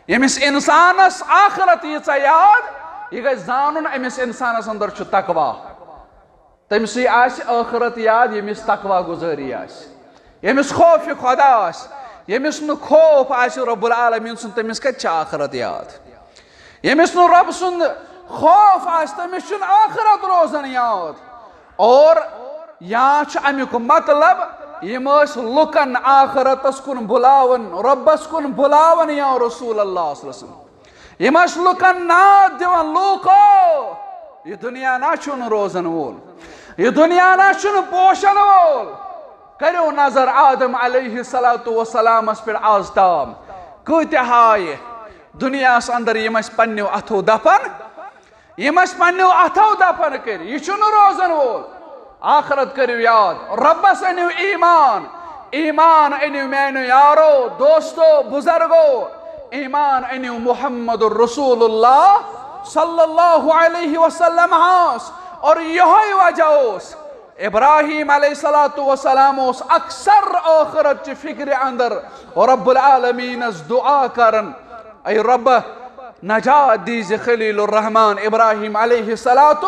ییٚمِس انسانس آخرت ییٖژاہ یاد، یہِ گژھِ زانُن، أمِس انسانس اندر چھُ تقوی۔ تٔمۍ سٕے آسہِ ٲخرت یاد، ییٚمِس تقوی گُزٲری آسہِ، ییٚمِس خوف خدا آسہِ، ییٚمِس نہٕ خوف آسہِ رب العالمین سُنٛد، تٔمِس کتہِ چھِ آخرت یاد؟ ییٚمِس نہٕ رب سُنٛد خوف آسہِ، تٔمِس چھُنہٕ آخرت روزان یاد۔ اور یا چھُ امیُک مطلب، یِم ٲسۍ لُکن آخرتس کُن بُلاوان، ربس کُن بُلاوان، یا رسول اللہ صلی اللہ علیہ وسلم۔ یِم ٲسۍ لُکن ناد دِوان، لوٗکو، یہِ دُنیا نا چھُنہٕ روزن وول، یہِ دُنیا نا چھُنہٕ پوشن وول۔ کٔرِو نظر آدم علیہ الصلوۃ والسلامس پٮ۪ٹھ آز تام۔ کۭتیاہ آیہِ دُنیاہس اندر، یِم ٲسۍ پننیو اتھو دفن، یِم ٲسۍ پننیو اتھو دفن کٔرۍ۔ یہِ چھُنہٕ روزن وول۔ آخرت کٔرِو یاد، رۄبس أنِو ایمان۔ ایمان أنِو میانیو یارو، دوستو، بزرگو۔ ایمان أنِو محمد رسول اللہ صلی اللہ علیہ وسلم ہس۔ اور یہوے وجہ اوس، ابراہیم علیہ الصلوۃ والسلام اوس اکثر آخرت چہِ فکرِ اندر رب العالمینس دعا کران، اے رب، نجات دیزِ خلیل الرحمان ابراہیم علیہ الصلوۃ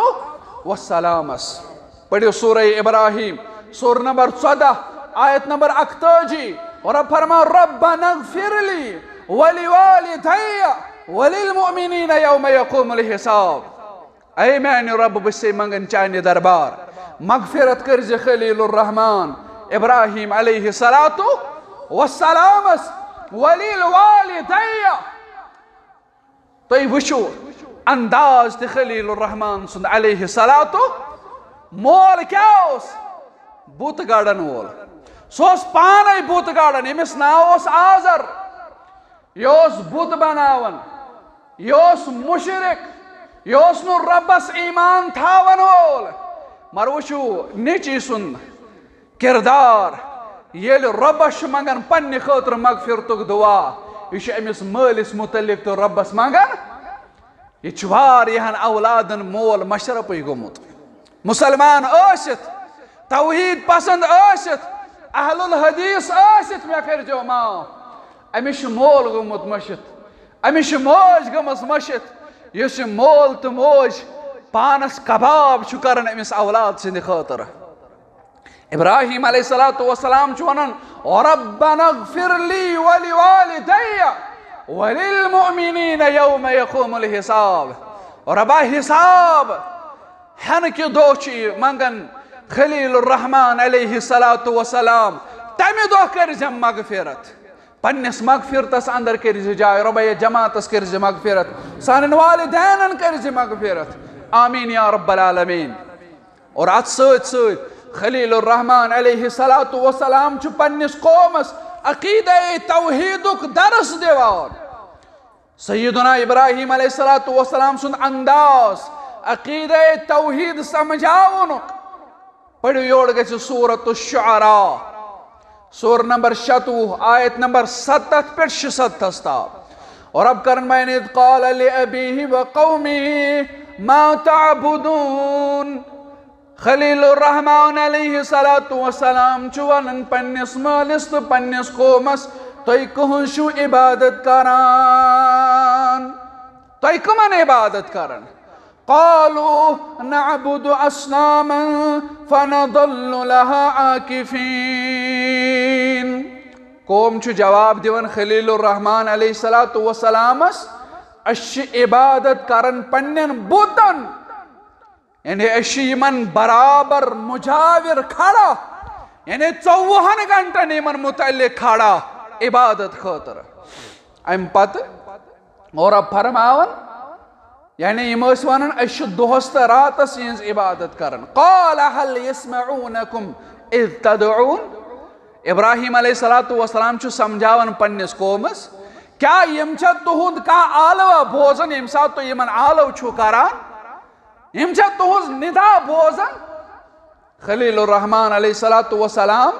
والسلامس۔ پٔرِو سورہ ابراہیم، سورہ نمبر ژۄدہ، آیت نمبر اکتٲجی۔ رب فرمان، ربنا اغفر لی ولوالدی وللمؤمنین یوم یقوم الحساب۔ اے میانہِ رب، بہٕ چھسے منگان چانہِ دربار، مغفرت کٔرزِ خلیل الرحمان ابراہیم علیہ الصلوۃ والسلامس، ولوالدی۔ تُہۍ وٕچھِو انداز تہِ خلیل الرحمان سُنٛد علیہ الصلوۃ۔ مول کیٛاہ اوس؟ بُت گڑن وول۔ سُہ اوس پانے بُت گڑن، ییٚمِس ناو اوس آزر۔ یہِ اوس بُت بناوان، یہِ اوس مُشرِک، یہِ اوس نہٕ رۄبس ایمان تھاون وول۔ مگر وٕچھِو نیٚچی سُنٛد کردار، ییٚلہِ رۄبس چھُ منگان پننہِ خٲطرٕ مغفرتُک دعا، یہِ چھُ أمِس مٲلِس مُتعلق تہِ رۄبس منگان۔ یہِ چھُ واریاہن اولادن مول مشرفٕے گوٚمُت۔ مسلمان ٲسِتھ، توحید پسند ٲسِتھ، اہل الحدیث ٲسِتھ، مےٚ کٔرۍزیو معاف۔ أمِس چھُ مول گوٚمُت مٔشِتھ، أمِس چھِ موج گٔمٕژ مٔشِتھ۔ یُس یہِ مول تہٕ موج پانس کباب چھُ کران أمِس اولاد سٕنٛدِ خٲطرٕ۔ ابراہیم علیہ الصلوۃ والسلام چھُ ونان، ربنا اغفر لی ولوالدی وللمؤمنین یوم یقوم الحساب۔ رۄبا، حساب ہینہٕ کہِ دۄہ چھُ یہِ منگان خلیل الرحمان علیہ الصلوۃ والسلام، تمہِ دۄہ کٔرزٮ۪م مغفرت۔ پننِس مغفرتس اندر کٔرزِ جاے، رۄبا، یتھ جماعتس کٔرزِ مغفرت، سانٮ۪ن والدینن کٔرزِ مغفرت۔ آمین یا رب العالمین۔ اور اتھ سۭتۍ سۭتۍ خلیل الرحمان علیہ الصلوۃ والسلام چھُ پننِس قومس عقیدہ توحیدُک درس دِوان۔ سیدنا ابراہیم علیہ الصلوۃ والسلام سُنٛد انداز عقیدہ توحید سمجھاونُک۔ پٔرِو، یور گژھِ سورۃ الشعراء، سورہ نمبر شتوُہ، آیت نمبر ستتھ پٮ۪ٹھ شُستتھس تام۔ اور رب کرن، وَإِذْ قَالَ لِأَبِيهِ وَقَوْمِهِ مَا تَعْبُدُونَ۔ خلیل الرحمان علیہ الصلوۃ والسلام چھُ ونان پننِس مٲلِس تہٕ پننِس قومس، تُہۍ کٕہٕنٛز چھِو عبادت کران؟ تُہۍ کٕمن عبادت کران؟ قالوا نعبد اصناما فنظل لها عاكفين۔ قوم چھُ جواب دِوان خلیل الرحمان علیہ الصلوۃ والسلامس، أسۍ چھِ عبادت کران پننٮ۪ن بُتن، یعنی أسۍ چھِ یِمن برابر مجاور کھڑا، یعنی ژوٚوُہن گھنٹن یِمن متعلق کھڑا عبادت خٲطرٕ۔ امہِ پتہٕ اور رب فرماوان، یعنی یِم ٲسۍ ونان، أسۍ چھِ دۄہس تہٕ راتس یِہنٛز عبادت کران۔ قال هل يسمعونكم إذ تدعون؟ ابراہیم علیہ الصلوۃ والسلام چھُ سمجھاوان پننِس قومس، کیا یِم چھا تُہُنٛد کانٛہہ آلوا بوزان ییٚمہِ ساتہٕ تُہۍ یِمن آلو چھِو کران؟ یِم چھا تُہٕنٛز ندا بوزان؟ خلیل الرحمان علیہ الصلوۃ والسلام،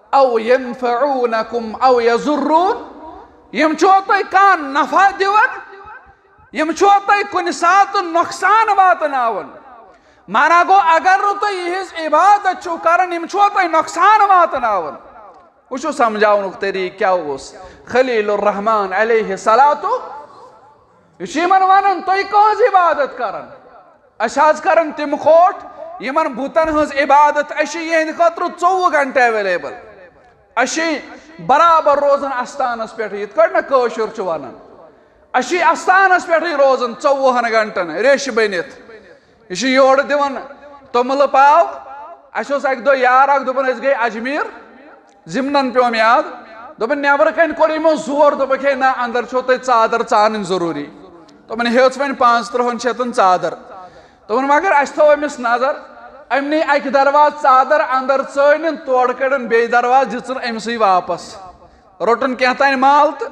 او ينفعونكم او يضرون، یِم چھوا تۄہہِ کانٛہہ نفع دِوان؟ یِم چھوا تۄہہِ کُنہِ ساتہٕ نۄقصان واتناوان؟ مانا گوٚو، اگر نہٕ تُہۍ یِہٕنٛز عبادت چھِو کران، یِم چھِوا تۄہہِ نۄقصان واتناوان؟ وٕچھِو سمجھاونُک طریٖقہٕ کیٛاہ اوس۔ خلیل الرحمان علیہ الصلوۃ، یہِ چھُ یِمن ونان، تُہۍ کٕہٕنٛز عبادت کران؟ أسۍ حظ کران تِم کھوٹ، یِمن بُتن ہٕنٛز عبادت، أسۍ چھِ یِہنٛدِ خٲطرٕ ژوٚوُہ گھنٹہٕ available۔ أسۍ چھِ برابر روزان استانس پٮ۪ٹھ، یِتھ کٲٹھۍ مےٚ کٲشُر چھُ ونان۔ أسۍ چھِ استانس پٮ۪ٹھٕے روزان ژوٚوُہن گھنٹن ریٚش بٔنِتھ۔ یہِ چھُ یورٕ دِوان توٚملہٕ پاو۔ اَسہِ اوس اَکہِ دۄہ یار اَکھ، دوٚپُن، أسۍ گٔے اجمیٖر، ضِمنَن پیوٚم یاد۔ دوٚپُن، نٮ۪برٕ کَنۍ کوٚر یِمو زور، دوٚپُکھ، ہے نہ، اَندَر چھو تۄہہِ ژادر ژانٕنۍ ضروٗری۔ دوٚپُن، ہیٚژ وۄنۍ پانٛژترٕٛہَن شیٚتَن ژادر۔ دوٚپُن، مگر اَسہِ تھٲو أمِس نظر، أمۍ نی اَکہِ دروازٕ ژادر اَندَر ژٲنِن، تورٕ کٔڑٕن بیٚیہِ دروازٕ، دِژٕن أمۍ سٕے واپس۔ روٚٹُن کینٛہہ تام مال تہٕ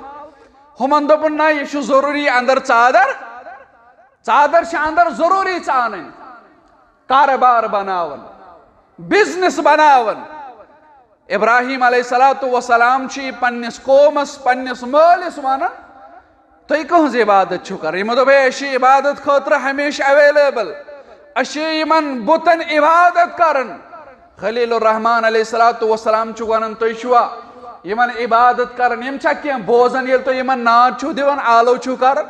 ہُمَن دوٚپُن، نہ، یہِ چھُ ضروٗری اَندَر ژادر۔ ژادر چھِ اندر ضروٗری ژانٕنۍ۔ کارٕبار بناوُن، بزنس بناوُن۔ ابراہیم علیہ الصلوۃ والسلام چھِ یہِ پننِس قومس، پننِس مٲلِس ونان، تُہۍ کٕہٕنٛز عبادت چھِو کران؟ یِمو دوٚپ، ہے، أسۍ چھِ عبادت خٲطرٕ ہمیشہِ available، أسۍ چھِ یِمن بُتن عبادت کران۔ خلیل الرحمان علیہ الصلوۃ والسلام چھُ ونان، تُہۍ چھِوا یِمن عبادت کران؟ یِم چھا کینٛہہ بوزان ییٚلہِ تُہۍ یِمن ناد چھِو دِوان، آلو چھِو کران؟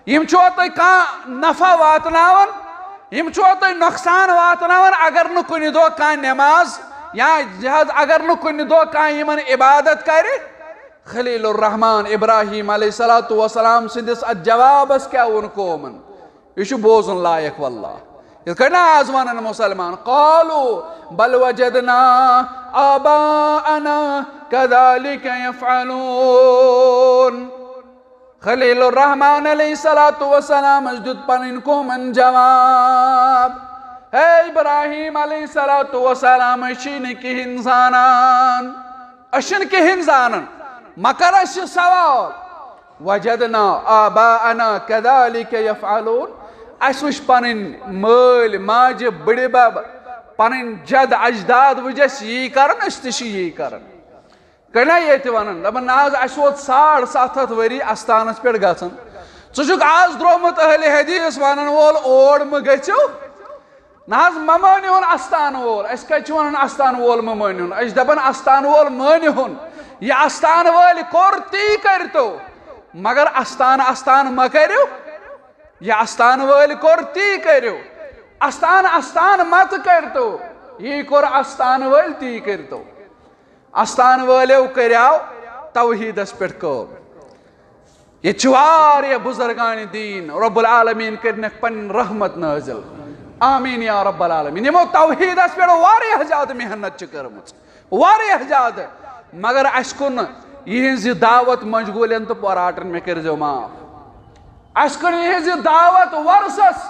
یِم چھِوا تۄہہِ کانٛہہ نفع واتناوان؟ یِم چھِوا تۄہہِ نۄقصان واتناوان اگر نہٕ کُنہِ دۄہ کانٛہہ نٮ۪ماز یا جہاز، اگر نہٕ کُنہِ دۄہ کانٛہہ یِمن عبادت کرِ؟ خلیل الرحمان ابراہیم علیہ الصلوۃ والسلام سٕنٛدِس اتھ جوابس کیٛاہ ووٚن قومن؟ یہِ چھُ بوزُن لایق واللہ۔ یِتھ کٔنۍ نہ آز ونان مسلمان، قالوا بل وجدنا آباءنا كذلك يفعلون۔ خلیل الرحمان علیہ الصلوۃ والسلامس دیُت پنٕنۍ قومن جواب، ہے ابراہیم علیہ الصلوۃ والسلام، أسۍ چھِ نہٕ کِہیٖنۍ زانان، أسۍ چھِنہٕ کِہیٖنۍ زانان، مگر اَسہِ چھِ سوال، وجدنا آباءنا كذلك يفعلون، اَسہِ وٕچھ پنٕنۍ مٲلۍ ماجہِ بٕڈِ بب، پنٕنۍ جد اجداد وٕچھ اَسہِ یی کران، أسۍ تہِ چھِ یی کران۔ کنا ییٚتہِ ونان، دپان، نہ حظ، اَسہِ ووت ساڑ ستھ ہتھ ؤری استانس پٮ۪ٹھ گژھان۔ ژٕ چھُکھ آز درٛومُت اہلِ حدیث ونن وول، اور مہٕ گٔژھِو۔ نہ حظ، مہ مٲنِہُن استان وول۔ أسۍ کتہِ چھِ ونان استان وول مہ مٲنِہُن؟ أسۍ چھِ دپان استان وول مٲنِہُن۔ یہِ استان وٲلۍ کوٚر، تی کٔرۍتو۔ مگر استان استان مہ کٔرِو۔ یہِ استان وٲلۍ کوٚر، تی کٔرِو۔ استان استان مت کٔرۍتو۔ یی کوٚر استان وٲلۍ، تی کٔرۍتو۔ استان وٲلٮ۪و کریاو توحیٖدس پٮ۪ٹھ کٲم۔ ییٚتہِ چھِ واریاہ بُزرگانِ دیٖن، رب العالمین کٔرِنکھ پنٕنۍ رحمت نٲزِل۔ آمین یا رب العالمین۔ یِمو توحیٖدس پٮ۪ٹھ واریاہ زیادٕ محنت چھِ کٔرمٕژ، واریاہ زیادٕ۔ مگر اَسہِ کُن یِہٕنٛز یہِ دعوت مشغوٗلٮ۪ن تہٕ پوراٹن، مےٚ کٔرۍزیو معاف۔ اَسہِ کُن یِہٕنٛز یہِ دعوت ورثس،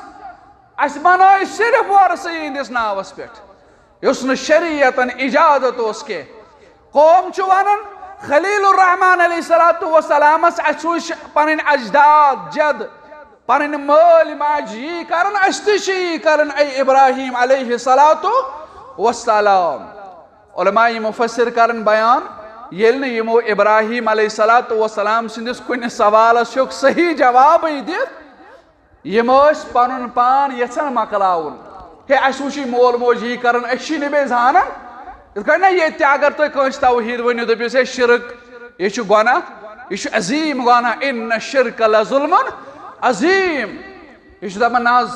اَسہِ بنٲے صرف ورثہٕ یِہٕنٛدِس ناوس پٮ۪ٹھ۔ یُس نہٕ شریعتن اجازت اوس کینٛہہ۔ قوم چھُ ونان، خلیل الرحمان علیہ الصلوۃ والسلامس، اسہِ وٕچھ پنٕنۍ اجداد، جد، پنٕنۍ مٲلۍ ماجہِ یی کران، اسہِ تہِ چھِ یی کران، اے ابراہیم علیہ الصلوۃ والسلام۔ علماء مفسر کرن بیان، ییٚلہِ نہٕ یِمو ابراہیم علیہ الصلوۃ والسلام سٕنٛدِس کُنہِ سوالس ہیوٚک صحیح جوابٕے دِتھ، یِم ٲسۍ پنُن پان یژھان مۄکلاوُن۔ ہے، اسہِ وٕچھ یہِ مول موج یی کران، أسۍ چھی نہٕ بیٚیہِ زانان۔ یِتھ کٔنۍ نہ ییٚتہِ تہِ اگر تُہۍ کٲنٛسہِ توحیٖد ؤنِو، دٔپِو سا، شرک، یہِ چھُ گۄناہ، یہِ چھُ عظیٖم گۄناہ، ان الشرک لظلم عظیم۔ یہِ چھُ دپان، نہ حظ،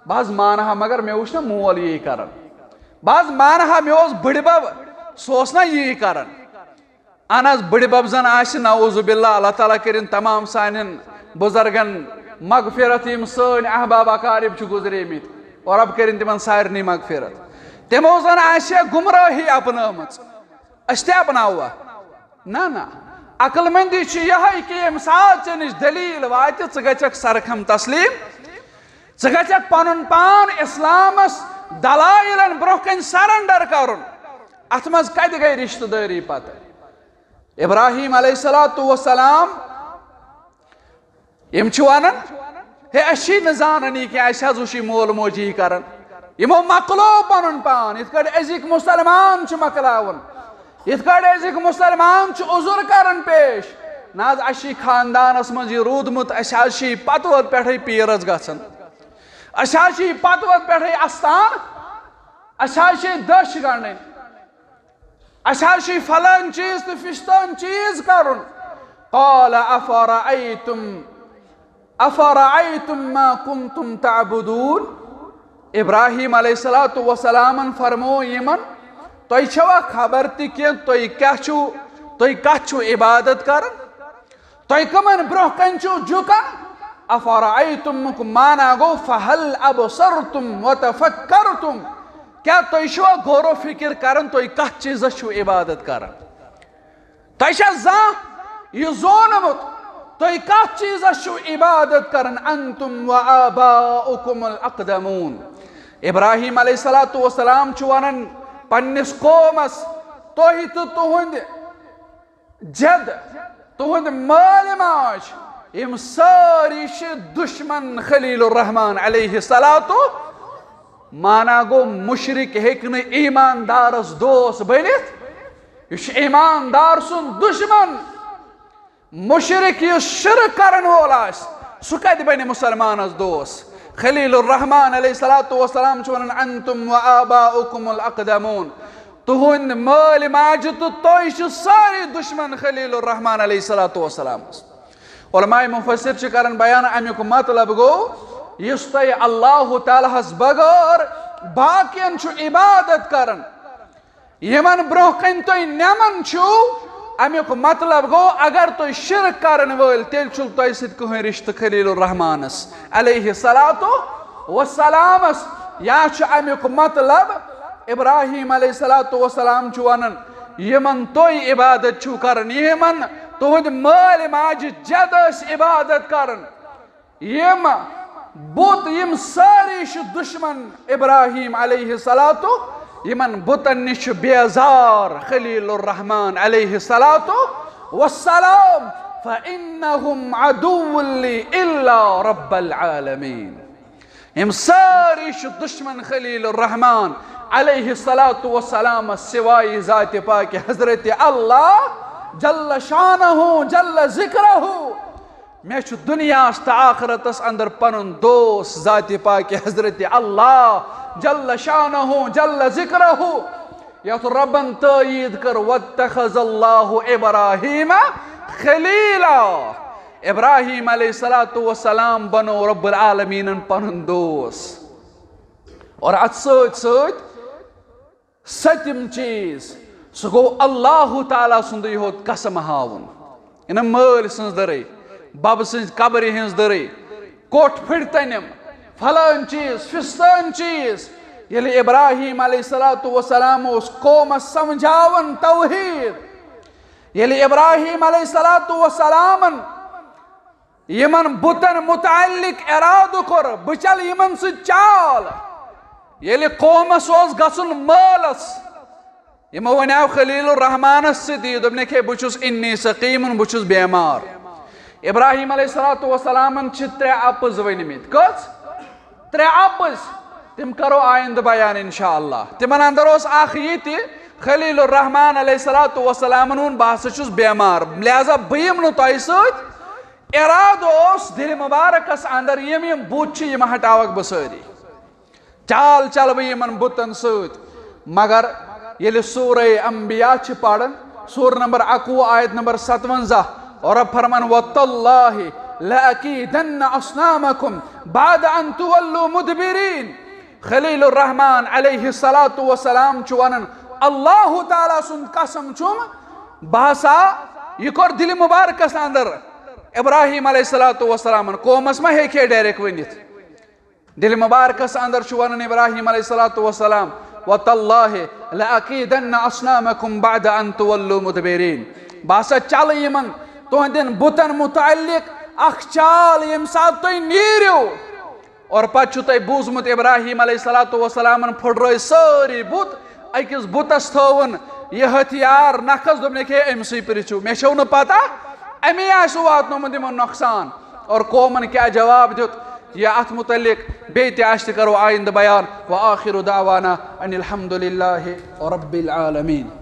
بہٕ حظ مانہٕ ہا، مگر مےٚ وٕچھ نہ مول یی کران۔ بہٕ حظ مانہٕ ہا، مےٚ اوس بٕڈِبب، سُہ اوس نہ یی کران۔ اہن حظ، بٕڈِ بب زن آسہِ، نعوذ باللہ، اللہ تعالیٰ کٔرِن تمام سانٮ۪ن بُزرگن مغفرت، یِم سٲنۍ احباب اقارب چھِ گُزریمٕتۍ، اور رب کٔرِن تِمن سارنٕے مغفرت۔ تِمو زن آسہِ گمراہی اپنٲومٕژ، أسۍ تہِ اپناووا؟ نہ، نہ۔ عقل مندی چھِ یِہے کہِ ییٚمہِ ساتہٕ ژےٚ نِش دلیل واتہِ، ژٕ گژھکھ سرخم تسلیم، ژٕ گژھکھ پنُن پان اسلامس دلائلن برونٛہہ کنہِ surrender کرُن۔ اتھ منٛز کتہِ گٔے رشتہٕ دٲری پتہٕ؟ ابراہیم علیہ الصلوۃ والسلام، یِم چھِ ونان، ہے، أسۍ چھی نہٕ زانان یہِ کینٛہہ، اَسہِ حظ وٕچھ یہِ مول موج یی کران۔ یِمو مۄکلو پنُن پان، یِتھ کٲٹھۍ أزِکۍ مُسلمان چھِ مۄکلاوان، یِتھ کٲٹھۍ أزِکۍ مُسلمان چھِ عذر کران پیش۔ نہ حظ، اَسہِ چھِ خاندانس منٛز یہِ روٗدمُت، اَسہِ حظ چھِ یہِ پتہٕ وتہٕ پٮ۪ٹھے پیٖرس گژھان۔ اَسہِ حظ چھِ یہِ پتہٕ وتہٕ پٮ۪ٹھَے اَستان، اَسہِ حظ چھِ یہِ دٔچھ گنٛڈٕنۍ، اَسہِ حظ چھِ یہِ فلٲنۍ چیٖز تہٕ فِستٲنۍ چیٖز کَرُن۔ قال أفرأيتم أفرأيتم ما كنتم تعبدون۔ ابراہیم علیہ الصلوۃ والسلامن فرمو یِمن، تۄہہِ چھوا خبر تہِ کینٛہہ تُہۍ کیٛاہ چھِو، تُہۍ کتھ چھِو عبادت کران؟ تۄہہِ کٕمن برونٛہہ کنہِ چھِو جُکان؟ افرأیتم، امیُک معنی گوٚو، فہل ابصرتم وتفکرتم؟ کیٛاہ تُہۍ چھِوا غور و فکر کران تُہۍ کتھ چیٖزس چھِو عبادت کران؟ تۄہہِ چھا زانٛہہ یہِ زونمُت تُہۍ کتھ چیٖزس چھِو عبادت کران؟ انتم وآباؤکم الاقدمون۔ ابراہیم علیہ الصلوۃ والسلام چھُ ونان پننِس قومس، تُہۍ تہٕ تُہنٛدۍ جد، تُہنٛد مٲلۍ ماجہِ، یِم سٲری چھِ دُشمن خلیل الرحمان علیہ الصلوۃ۔ مانا گوٚو، مشرک ہیٚکہِ نہٕ ایماندارس دوست بٔنِتھ، یہِ چھُ ایماندار سُنٛد دُشمن۔ مشرک یُس شرک کرن وول آسہِ، سُہ کتہِ بنہِ مسلمانس دوست؟ خلیل الرحمان علیہ الصلوۃ والسلام چھُ ونان، انتم وآباؤکم الاقدمون۔ تُہنٛدۍ مٲلۍ ماجہِ تہٕ تُہۍ چھِ سٲری دُشمن خلیل الرحمان علیہ الصلوۃ والسلامس۔ علماء مفسر چھِ کران بیان، امیُک مطلب گوٚو، یُس تۄہہِ اللہ تعالیٰ ہس بغٲر باقین چھُ عبادت کران، یِمن برونٛہہ کنہِ تُہۍ نمن چھِو، امیُک مطلب گوٚو، اگر تُہۍ شرک کرن وٲلۍ، تیٚلہِ چھُنہٕ تۄہہِ سۭتۍ کٕہٕنۍ رشتہٕ خلیل الرحمانس علیہ الصلوۃ والسلامس۔ یا چھُ امیُک مطلب، ابراہیم علیہ الصلوۃ والسلام چھُ ونان، یِمن تُہۍ عبادت چھِو کران، یِمن تُہنٛدۍ مٲلۍ ماجہِ جد ٲسۍ عبادت کران، یِم بُت، یِم سٲری چھِ دُشمن ابراہیم علیہ الصلوۃ، یِمن بُتن نِش چھُ بیزار خلیل الرحمان علیہ الصلوۃ والسلام۔ فإنهم عدو لي إلا رب العالمين۔ یِم سٲری چھِ دُشمن خلیل الرحمان علیہ الصلوۃ والسلام سوائے ذات پاک حضرت اللہ جل شانہ جل ذکرہ۔ مےٚ چھُ دُنیاہَس تہٕ آخرتَس اندر پنُن دوست ذاتِ پاکِ حضرت اللہ جل شانہ جل ذکرہ، یَتھ رۄبَن تٲییٖد کٔر، "واتخذ اللہ ابراہیم خلیلا"۔ ابراہیم علیہ الصلوۃ والسلام بنو رب العالمینن پنُن دوست۔ اور اتھ سۭتۍ سۭتۍ سٔتِم چیٖز، سُہ گوٚو اللہ تعالیٰ سُنٛدُے ہوت قسم ہاوُن۔ یہِ نہٕ مٲلۍ سٕنٛز دٔرٕے، بَبہٕ سٕنٛزِ قبرِ ہٕنٛز دٔرٕے، کوٚٹھ پھٕٹتَنٮ۪م، فلٲنۍ چیٖز، فِستٲنۍ چیٖز۔ ییٚلہِ ابراہیم علیہ الصلوۃ والسلام اوس قومس سمجھاوان توحید، ییٚلہِ ابراہیم علیہ الصلوۃ والسلامن یِمن بُتن متعلق ارادٕ کوٚر، بہٕ چلہٕ یِمن سۭتۍ چال۔ ییٚلہِ قومس اوس گژھُن مٲلس، یِمو ونیاو خلیل الرحمانس سۭتۍ، دوٚپنکھ، "ہے، بہٕ چھُس انی سقیمن، بہٕ چھُس بیمار۔" ابراہیم علیہ الصلوۃ والسلامن چھِ ترٛےٚ اپٕز ؤنمٕتۍ۔ کٔژ؟ ترٛےٚ اپٕز۔ تِم کرو آیندٕ بیان انشاءاللہ۔ تِمن اندر اوس اکھ یہِ تہِ، خلیل الرحمان علیہ الصلوۃ والسلامن ووٚن، "بہٕ ہسا چھُس بیمار، لہذا بہٕ یِمہٕ نہٕ تۄہہِ سۭتۍ۔" ارادٕ اوس دِلہِ مبارکس اندر، یِم یِم بُت چھِ، یِم ہٹاوکھ بہٕ سٲری، چال چلہٕ بہٕ یِمن بُتن سۭتۍ۔ مگر ییٚلہِ سورہ انبیاء چھِ پران، سورہ نمبر اکوُہ، آیت نمبر ستونزہ، اور رب فرمان، "وتاللہ لأکیدن اصنامکم بعد ان تولوا مدبرین۔" خلیل الرحمان علیہ الصلوۃ والسلام چھُ ونان، اللہ تعالیٰ سُنٛد قسم چھُم، بہٕ ہسا، یہِ کوٚر دِلہِ مبارکس اندر ابراہیم علیہ الصلوۃ والسلامن، قومس ما ہیٚکہِ ہے ڈائریکٹ ؤنِتھ؟ دِلہِ مبارکس اندر چھُ ونان ابراہیم علیہ الصلوۃ والسلام، "وتاللہ لأکیدن اصنامکم بعد ان تولوا مدبرین"۔ بہٕ ہسا چلہٕ یِمن تُہنٛدٮ۪ن بُتن متعلق اکھ چال، ییٚمہِ ساتہٕ تُہۍ نیٖرِو۔ اور پتہٕ چھُو تۄہہِ بوٗزمُت، ابراہیم علیہ الصلوۃ والسلامن پھٕٹرٲے سٲری بُت، أکِس بُتس تھٲوٕن یہِ ہتھیار نکھس، دوٚپنکھ، "ہے، أمۍ سٕے پرژھِو، مےٚ چھو نہٕ پتہ، اَمی آسہِ واتنومُت یِمن نۄقصان۔" اور قومن کیٛاہ جواب دیُت، یہِ اتھ متعلق بیٚیہِ تہِ آسہِ، تہِ کرو آیندٕ بیان۔ وآخر دعوانا ان الحمد للہ رب العالمین۔